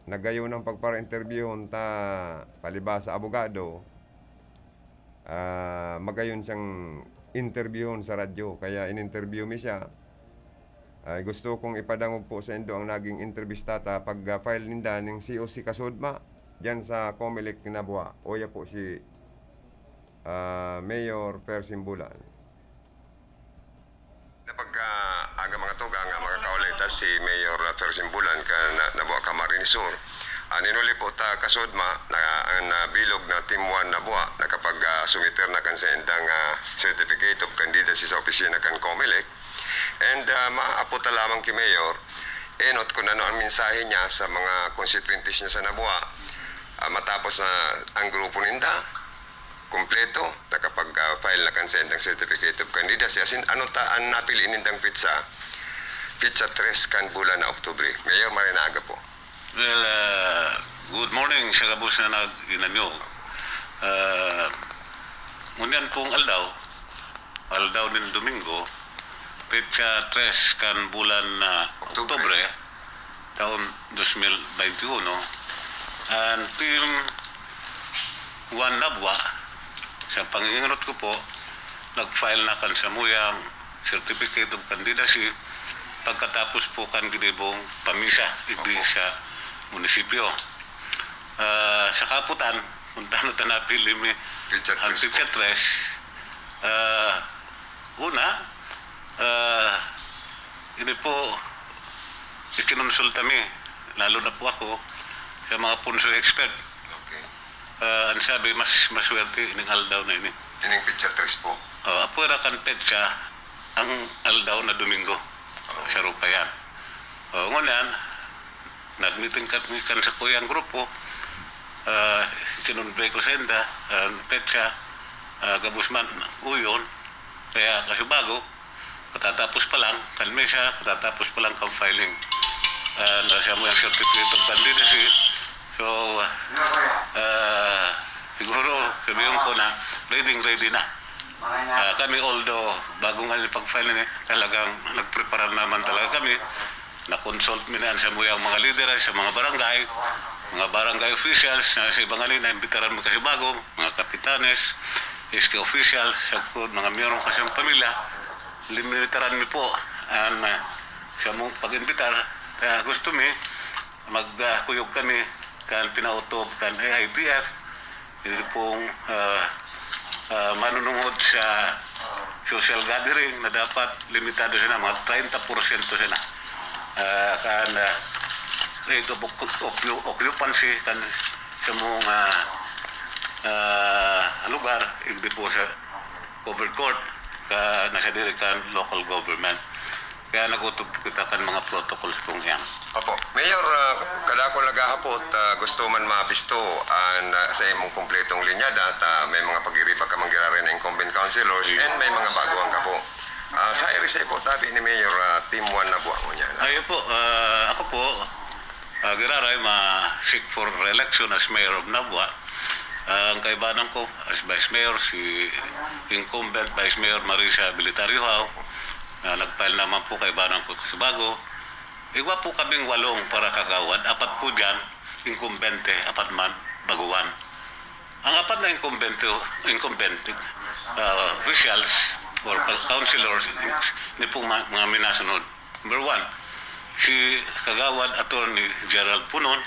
nagayo ng pagpara-interviewon ta palibasa abogado. Ah, magayon siyang interviewon sa radyo, kaya in-interview mi siya. Ay, gusto kong ipadangog po saindo ang naging entrevista ta pag, ah, file ninda ning C O C Kasudma diyan sa Comelec Nabua. Uya po si, ah, Mayor Per Simbulan. Na pagkaaga mga tugang, ah, mga kaulay ta, si Mayor, ah, Per Simbulan kan, ah, Nabua, Camarines Sur. An inuli po ta kasudma na an, ah, bilog na Team One Nabua nakapag, ah, sumiter na kan saindang, ah, Certificate of Candidacy sa opisina kan Comelec. And, ah, maapot ta lamang ki Mayor, enot kun ano ang mensahe niya sa mga konstituyentes niya sa Nabua, ah, matapos na ang grupo ninda, kompleto, nakapag, ah, file na kan saindang Certificate of Candidacy. Asin, ano ta an napili nindang petsa? Petsa tres kan bulan na Oktubre. Mayor, maray na aga po. Well, ah, good morning sa gabos na nag-inanyog. Ah, ngunyan pong aldaw, aldaw nin Domingo, petsa tres kan bulan na Oktubre. Oktubre, taon dos mil baynte uno, an Team One Nabua, sa pangingingot ko po, nag-file na kan samuyang Certificate of Candidacy pagkatapos po kan ginibong pamisa digdi Opo. sa munisipyo. Ah, sa kaputan, kung tano ta napili mi Petsa ang tres po. Petsa tres, ah, una, ah, ini po, ikinonsulta mi, lalo na po ako, sa mga punso expert. Okay. Ah, ang sabi, mas maswerte ining aldaw na ini. Ining petsa tres po. Oh, apwera kan petsa, ang aldaw na Domingo. Sa rupa yan. O, ngunyan, nag-meeting kami kan sa kuyang grupo, ah, kinonvey ko sa inda, ah, petsa, ah, gabos man, uyon, kaya kasi bago, patatapos pa lang, kan mesa, patatapos pa lang kan filing. Ah, na siya mo yung certificate of candidacy. So, ah, siguro, sabihin ko na, ready, ready na. Ah, kami, although, bago nga yung pag-file ni, talagang nagprepara naman talaga kami. Na-consult mi na sa muyang mga lideres sa mga barangay, mga barangay officials na sa iba nga ni, naimbitaran mi kasi bago, mga kapitanes, S K officials, sa mga miyembro kasi ng pamilya, inimbitaran mi po ang, ah, sa mong pag-imbitar. Kaya gusto mi, magkuyog kami kan pinautob kan A I T F, ini pong, ah, ah, manunungod sa social gathering na dapat limitado siya na mga treinta porsyento siya na. Ah, kan, ah, rate of occu-, occu-, occupancy kan sa mga, ah, lugar, hindi po sa covered court, ka nasa diri kan local government. Kaya nag-utog kita kan mga protocols kung yan. Opo. Mayor, ah, kadakol naghahapot, ah, gusto man mabisto an, ah, sa imong kompletong linyada at, ah, may mga pag-iriba ka man giraray na incumbent councilors and may mga baguhan ka po. Ah, sa iri sa po, tabi ni Mayor, ah, Team One na buwan mo niya. Ayun po, ah, ako po, ah, giraray ma-seek for re-election as mayor of Nabua. Ah, ang kaibanan ko as vice mayor, si incumbent vice mayor Marisa Bilitario Hao, na nag-file naman po kaibanan ko sa bago. Igwa po kaming walong para kagawad, apat po dyan, inkumbente, apat man, baguhan. Ang apat na inkumbente, inkumbente, ah, officials or councilors, ni pong ma-, mga minasunod. Number one, si Kagawad Attorney Gerald Punon,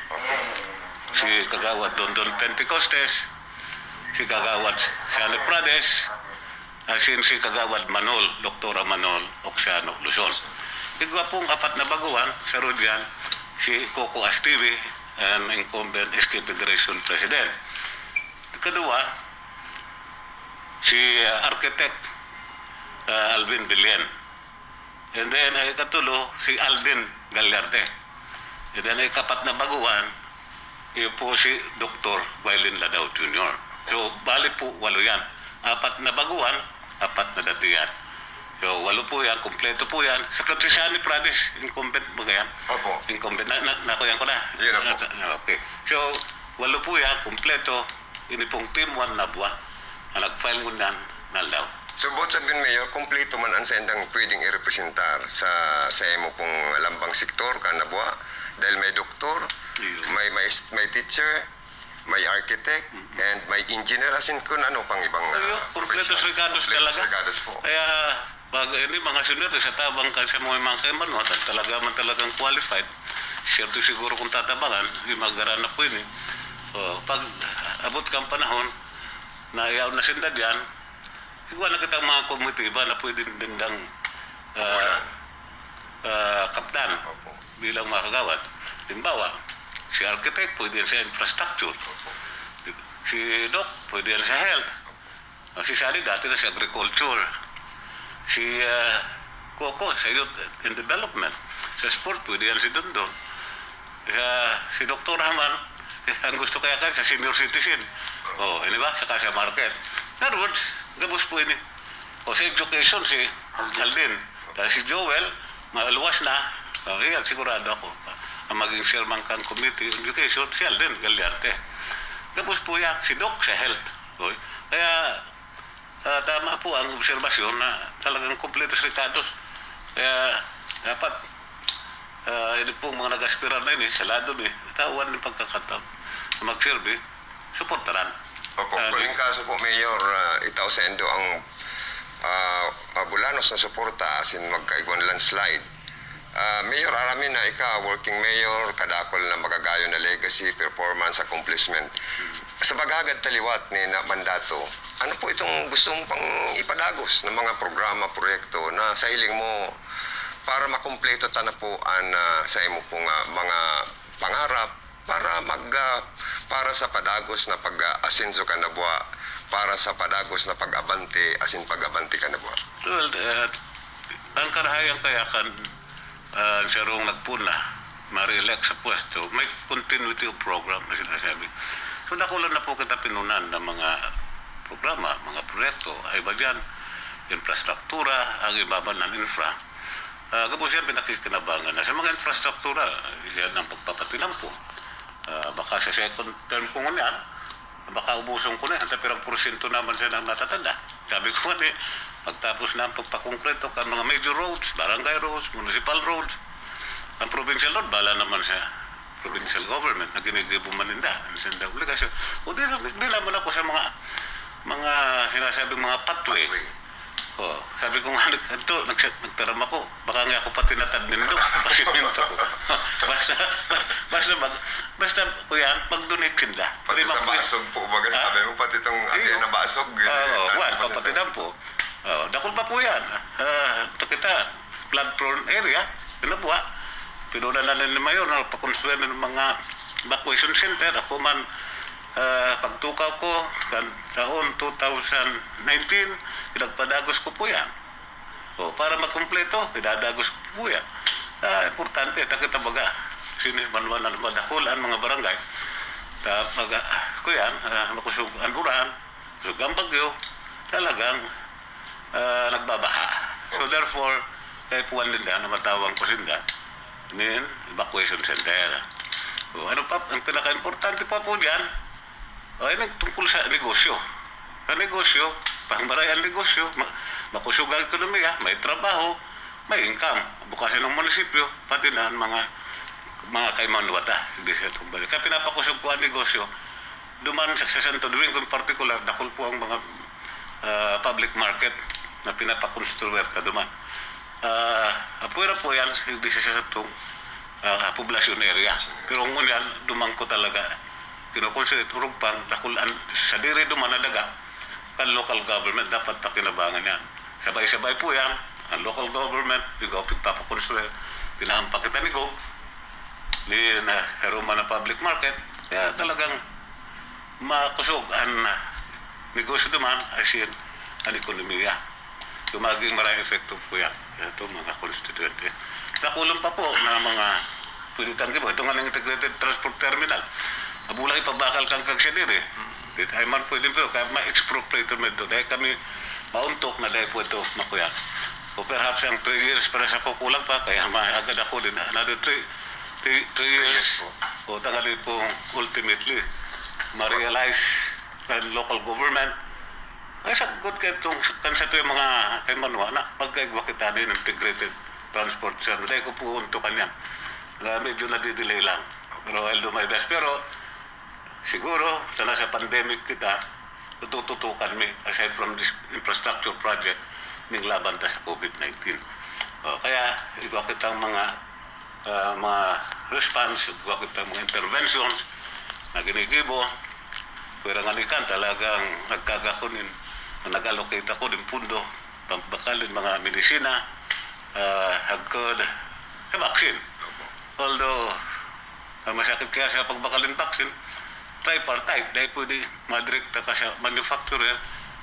si Kagawad Dondon Pentecostes, si Kagawad Shani Prades, asin si Kagawad Manol, Doktora Manol Oxiano Luzon. Igwa pong apat na baguhan, sa Rudian, si Coco Astivi, an incumbent S K Federation President. Kadua, si, ah, Architect, ah, Alvin Billen. And then, ay katulo, si Alden Gagliarte. And then, ay kapat na baguhan, iyo po si Doktor Wylin Ladao Junior. So, bali po, walo yan. Apat na baguhan, apat na dati yan. So, walo po yan, kompleto po yan. Sa Kapisani Province, incumbent ba yan? Opo. Incumbent, na, na, nakuyan ko na. Yun na po. Na, okay. So, walo po yan, kompleto. Ini pong Team One Nabua, ang nag-file ngunyan na aldaw. So, both have been mayor, kompleto man ang saindang pwedeng irepresentar sa, sa imo pong lambang sektor, kan Nabua. Dahil may doktor, Iyo. may, may, may teacher, may architect, Mm-hmm. and may engineer, asin kung ano pang ibang, Iyo, ah, kompleto profession. Sa regardos Kompleto talaga. Sa regardos po. Kaya, pag, hindi, mga senior, sa tabang ka sa mga, mga kaiman, no, at talaga man talagang qualified. Siyempre siguro kung tatabangan, di magara na po yun eh. O, pag abot kang panahon, na iyaw na sinda dyan, igwa na kitang mga komitiba na pwede nindang, ah, Wala. ah, kapdan Opo. bilang mga kagawad. Halimbawa, si architect, pwede yan sa infrastructure. Opo. Si doc, pwede yan sa health. Ah, si Shani dati na sa agriculture. Si, ah, Coco sa youth and development. Sa sport, pwede yan si Dondon. Sa, si Doktor Haman, ang gusto kaya ka sa senior citizen. O, di ba? Saka sa market. In other words, gabos po ini. O, sa education, si Alden. Tapos si Joel, maluwas na. O, yan, sigurado ako. Ang maging chairman kan committee on education, si Alden Gagliarte. Gabos po yan, si Doc sa health. O, kaya, ah, tama po ang obserbasyon na talagang kompleto sa regardos. Kaya, dapat, ah, ini pong mga nag-aspirar na ini, sa lado ni, tawan ng pagkakataon na mag-serve, suportaran. Opo, Ah, kuning kaso po, Mayor, ah, itao sa indo ang, ah, ah, bulanos na suporta asin magkaigwang landslide. Ah, Mayor, aram mi na ika, working mayor, kadakol na magagayon na legacy, performance, accomplishment. Sa paghagad ta liwat ni na mandato, ano po itong gusto mo pang ipadagos na mga programa, proyekto na sa hiling mo para makumpleto ta na po an, ah, sa imo pong, ah, mga pangarap para mag, ah, para sa padagos na pag-aasenso kan Nabua, para sa padagos na pag-abante asin pag-abante kan Nabua? Well, eh, ang karahayan kaya kan Ah, ang sarong nagpuna, ma-re-elect sa pwesto, may continuity of program na sinasabi. So, dakula na po kita pinunan ng mga programa, mga proyekto. Ay ba dyan? Infrastruktura, ang iba man ng infra. Ah, gabos yan, pinakikinabangan na. Sa mga infrastruktura, yan ang pagpapatinampo. Ah, baka sa second term ko ngunyan, baka ubuson ko na yan. Sa pirang porsyento naman siya nang natatanda. Sabi ko nga, eh, pagtapos na ang pagpakongkreto kan mga major roads, barangay roads, municipal roads, ang provincial road, bala naman sa provincial government na ginigibo man ninda, ang sindang obligasyon. O di, di naman ako sa mga, mga sinasabing mga pathway. Pathway. Oh, sabi ko nga, nag-, ito, nag-, nagtaram ako. Baka nga ako pati natad nindo. Pasimento ko. Basta, basta, mag, basta, kuya, mag-donate sinda. Pati Pwede sa mag- basog po, baga Ha? sabi mo, pati itong Iyo. agihan na basog, eh, Ah, oo, dati wala, pa papatinan po. Oh, dakul pa po yan. Ah, ito kita, flood prone area. Ano po, ah? Pinuna na ni Mayor na pakonstruyan ng mga evacuation center. Ako man, ah, pagtukaw ko, kan taon two thousand nineteen, pinagpadagos ko po yan. O, para magkumpleto, idadagos ko po yan. Ah, importante, takita baga. Sini, manwa na madakul ang mga barangay. Ta, pag, ah, ko yan, ah, makusog ang uran, kusog ang bagyo, talagang, ah, nagbabaha. So, therefore, kaya puwan din na matawang ko sinda, nin evacuation center. O, ano pa, ang pinaka-importante pa po dyan, ay, nagtungkol sa negosyo. Sa negosyo, pangmaray ang negosyo, ma-, makusog ang ekonomiya, may trabaho, may income. Bukasan ng munisipyo, pati na ang mga, mga kaimanuwata, hindi siya tumbalik. Kaya pinapakusog ko ang negosyo. Duman sa, sa Santo Domingo in particular, dakul po ang mga, ah, public market na pinapakonstruwerta duman. Ah, apwera po yan, hindi siya sa itong, ah, poblasyon area. Pero ngunyan, duman ko talaga, kinukonsider, urog pang, dakul an, sa diri duman na daga, kan local government, dapat pakinabangan yan. Sabay-sabay po yan, ang local government, ikaw pagpapakonstruwer, tinahan pa kita ni Gob, ni na, Roma na public market, kaya talagang makusog ang, ah, negosyo duman, as in, ang ekonomiya. So, maging maraming epekto po yan. Ito, mga konstituyente. Dakulon pa po na mga pwede tanggibo. Ito nga ng integrated transport terminal. Abulay, ipabakal kang kagsiya diri. Di tayo man pwede, pero kaya ma-expropriate mo ito. Dahil kami mauntok na dahil po ito, makuya. O perhaps ang three years para sa kukulang pa, kaya maagad ako din. Another three, three, three years. Yes po. O tangali pong ultimately, ma-realize ng local government. Ay, sagot kayo itong, kan sa ito yung mga kay Manwa na pagkaigwa kita din integrated transport center. Dahil ko po untukan yan. Na medyo nadidelay lang. Pero I'll do my best. Pero siguro, sana sa pandemic kita, tutututukan mi, aside from this infrastructure project, ning laban ta sa COVID nineteen. O, kaya, igwa kitang mga, ah, mga response, igwa kitang mga interventions na ginigibo. Pero nga ni kan, talagang nagkagakunin, nag-allocate ako din pundo, pambakalin mga medisina, ah, hagkod sa vaccine. Although, ang masakit kaya sa pagbakalin vaccine, tripartite, dahil pwede madirekta ka sa manufacturer,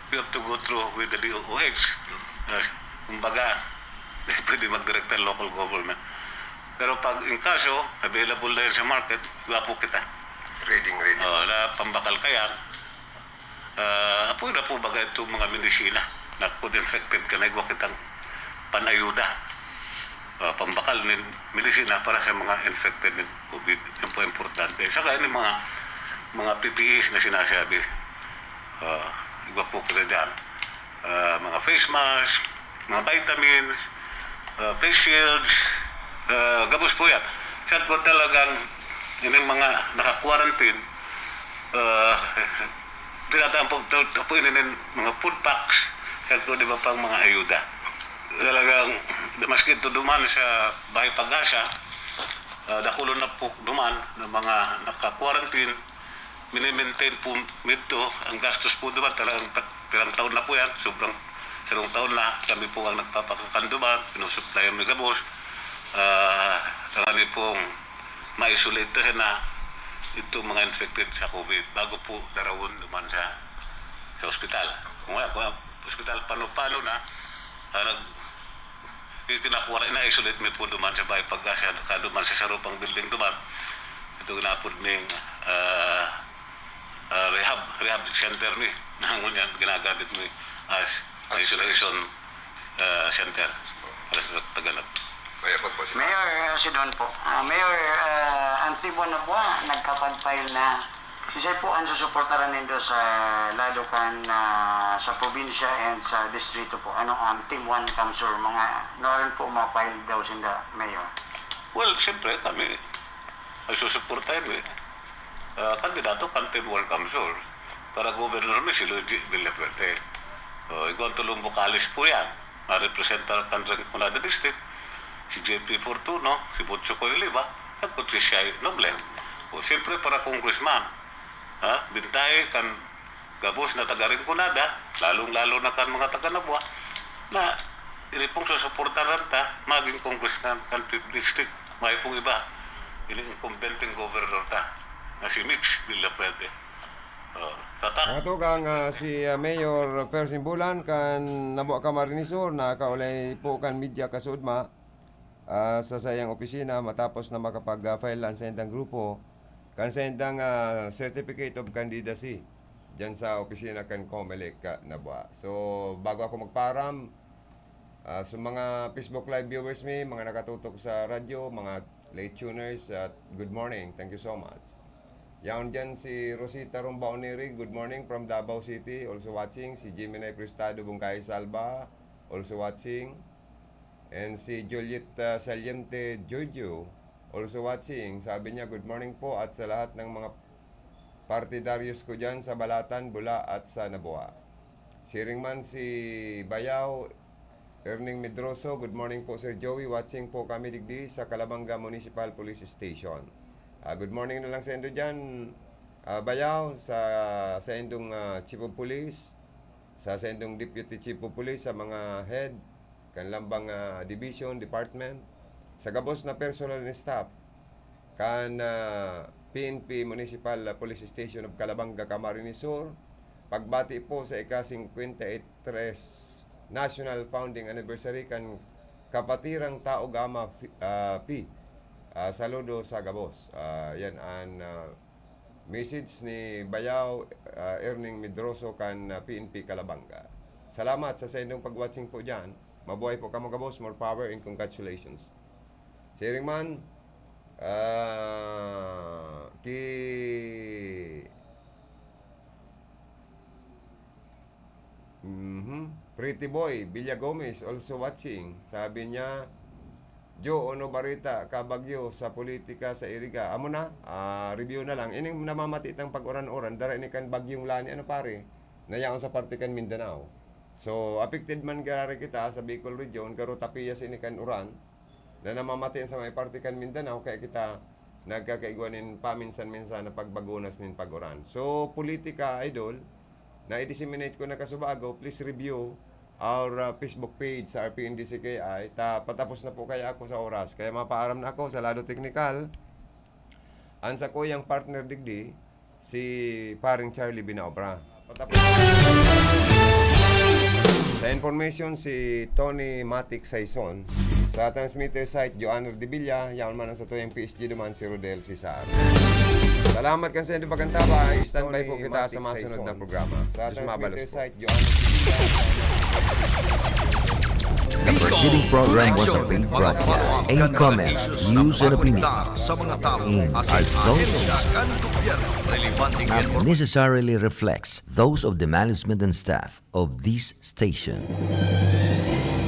you have to go through with the D O O H. Ah, kumbaga, dahil pwede magdirekta ang local government. Pero pag in kaso, available na yun sa market, gwapo kita. Ready, ready. Oh, na pambakal ka yan. Ah, apoy na po baga itong mga medisina na kung infected ka, naigwa kitang panayuda. Ah, pambakal nin medisina para sa mga infected nin COVID. Yan po importante. Saka yung mga, mga P P Es na sinasabi. Ah, igwa po kita dyan. Ah, mga face mask, mga vitamins, ah, face shields, ah, gabos po yan. Siya po talagang, yung mga naka-quarantine, ah, tinatampok, tapo ininin mga food packs, siya po, di ba, pang mga ayuda. Talagang, maski ito duman sa Bahay Pag-asa, ah, dakulon na po duman ng mga naka-quarantine, mini-maintain po nito, ang gastos po duman, talagang ta-, pirang taon na po yan, sobrang sarong taon na kami po ang nagpapakakan duman, pinusuplyan mi gabos, ah, tangali pong ma-isolate na itong mga infected sa COVID bago po darawon duman sa, sa ospital. Kung wala, kung ang ospital pano-pano na, ah, nag-, Kinakuha na, ina-isolate mi po duman sa Bahay Pag-asa, ka duman sa sarupang building duman. Ito ginapod ning, ah, ah, rehab, rehab center mi. Nangunyan, ginagamit mi as As isolation, ah, center. Para sa Tagalog. Kaya pag po si Mayor, ah, si Don po. Ah, Mayor, ah, ang Team One na po, ah, nagkapag-file na. Siisay po ang susuportaran nindo sa lado kan, ah, sa probinsya and sa distrito po? Ano ang Team One, Kamsur? Mga, narin po ma-file daw sinda, Mayor? Well, siyempre, kami, ay susuportahan mi. Ah, kandidato kan Team One, Kamsur. Para gobernador mi si Luigi Villafuerte. So, igwang tulong bokalis po yan. Marepresenta kan Rinconada District, si J P Fortuno, si Butcho Coy Oliva, at si Shai Noble. O, siyempre para congressman, ha? Bintay kan gabos na taga Rinconada, lalong-lalo na kan mga taga Nabua, na ini pong susuportaran ta, maging congressman kan fifth District. May pong iba, ini incumbent governor ta, na si Mitch Villafuerte. Oh, tatak. Mga tugang, ah, si, ah, Mayor Percy Bulan kan Nabua, Camarines Sur, nakaulay po kan media kasuodma, ah, sa saiyang opisina matapos na makapag-file ang saindang grupo kan saindang, ah, Certificate of Candidacy diyan sa opisina kan Comelec, ah, Nabua. So, bago ako magpaaram, ah, sa mga Facebook Live viewers mi, mga nakatutok sa radyo, mga late tuners, at good morning. Thank you so much. Yaon diyan si Rosita Rumbaoniri, good morning from Davao City, also watching. Si Jimmy Nay Prestado Bungkay Salva, also watching. And si Juliet, ah, Saliente Giorgio, also watching. Sabi niya, "Good morning po at sa lahat ng mga partidaryos ko diyan sa Balatan, Bula at sa Nabua." Siring man si Bayaw, Erning Medroso, "Good morning po, Sir Joey. Watching po kami digdi sa Calabanga Municipal Police Station." Ah, good morning na lang sa indo diyan, ah, Bayaw, sa, sa indong, ah, Chief of Police, sa, sa indong Deputy Chief of Police, sa mga head, kan lambang, ah, division, department, sa gabos na personal and staff, kan, ah, P N P Municipal Police Station of Calabanga, Camarines Sur, pagbati po sa ika-singkwenta y tres National Founding Anniversary kan Kapatirang Tao Gama Fi-, ah, Pi. Ah, saludo sa gabos. Ah, yan an, ah, message ni Bayaw, ah, Erning Medroso kan, ah, P N P Calabanga. Salamat sa saindong pag-watching po diyan. Mabuhay po kamo gabos. More power and congratulations. Siring man, ah, ki Mhm. Pretty Boy Villa Gomez also watching. Sabi niya, "Jo, ano barita ka bagyo sa politika sa Iriga?" Amo na, ah, review na lang. Ining namamati tang pag-uran-uran, dara ini kan Bagyong Lani, ano pare, na yaon sa parte kan Mindanao. So, affected man giraray kita sa Bicol Region, garo tapiya sa ini kan uran. Na namamati sa may parte kan Mindanao, kaya kita nagkakaigwa nin paminsan-minsan na pagbagunas nin pag-uran. So, politika, idol, na i-disseminate ko na kasubago, please review our, uh, Facebook page sa R P N D C K I. Ta, patapos na po kaya ako sa oras. Kaya mapaaram na ako sa lado teknikal. Ang sakuyang partner digdi, si Paring Charlie Binaobra. Sa information, si Tony Matic Saison. Sa transmitter site, Joanna Ardevilla. Yaon man ang satuyang P S G duman, si Rodel Cesar. Salamat kan sa inyong pagkantabay. Standby po kita sa masunod na programa. Sa transmitter site, Joanna Ardevilla. The preceding program was a paid broadcast. Any comments, views, and opinions in are those of not necessarily reflects those of the management and staff of this station.